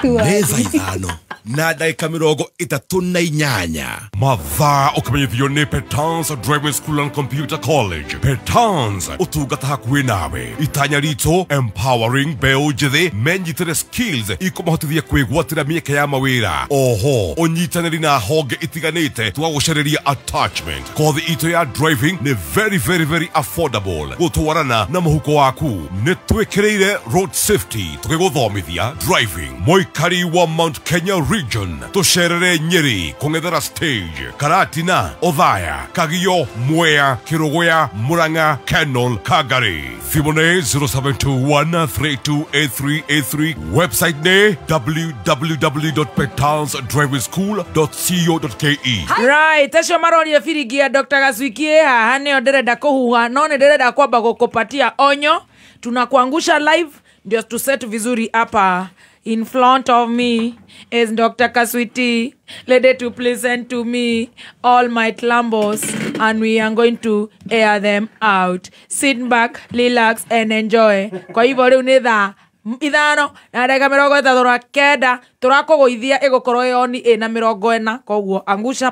Nĩ thaa 5. na ndagĩka 38. Mathaa ũkĩmenyithio nĩ Petans Driving School and Computer College. Petans, ũtungata hakuhĩ nawe. Itanya ritũ, empowering mbeũ njĩthĩ menyitĩre skills ikũmahotithia kwĩgwatĩra mĩeke ya mawĩra. Oho ũnyitanĩri na honge itiganĩte tũgagũcarĩria attachment. Kothi itũ ya driving nĩ very very very affordable gũtwarana na mũhuko waku. Nĩ twĩkĩrĩire road safety tũgĩgũthomithia driving. Mũikari wa Mount Kenya region, tũcerere Nyeri kũng'ethera stage, Karatina, Othaya, Kagio, Mwea, Kĩrũgũya, Murang'a, Kenol, Kagari. Thimũ nĩ 0721328383. Website nĩ www.petalsdrivingschool.co.ke. Right, acio marorie biringi ya Dr. Gacwiki ĩ haha nĩyo ndĩrenda kũhuha, no nĩ ndĩrenda kwamba gũkũpatia onyo. Tunakuangusha live ndio tuset vizuri hapa. In front of me is Dr. Kaswiti, ready to present to me all my clambos, and we are going to air them out. Sit back, relax and enjoy. Kwa hivyo rĩu nĩ thaa 5:39 tũrakũgũithia ĩgũkorwo ĩoni ĩna 40, koguo angusha.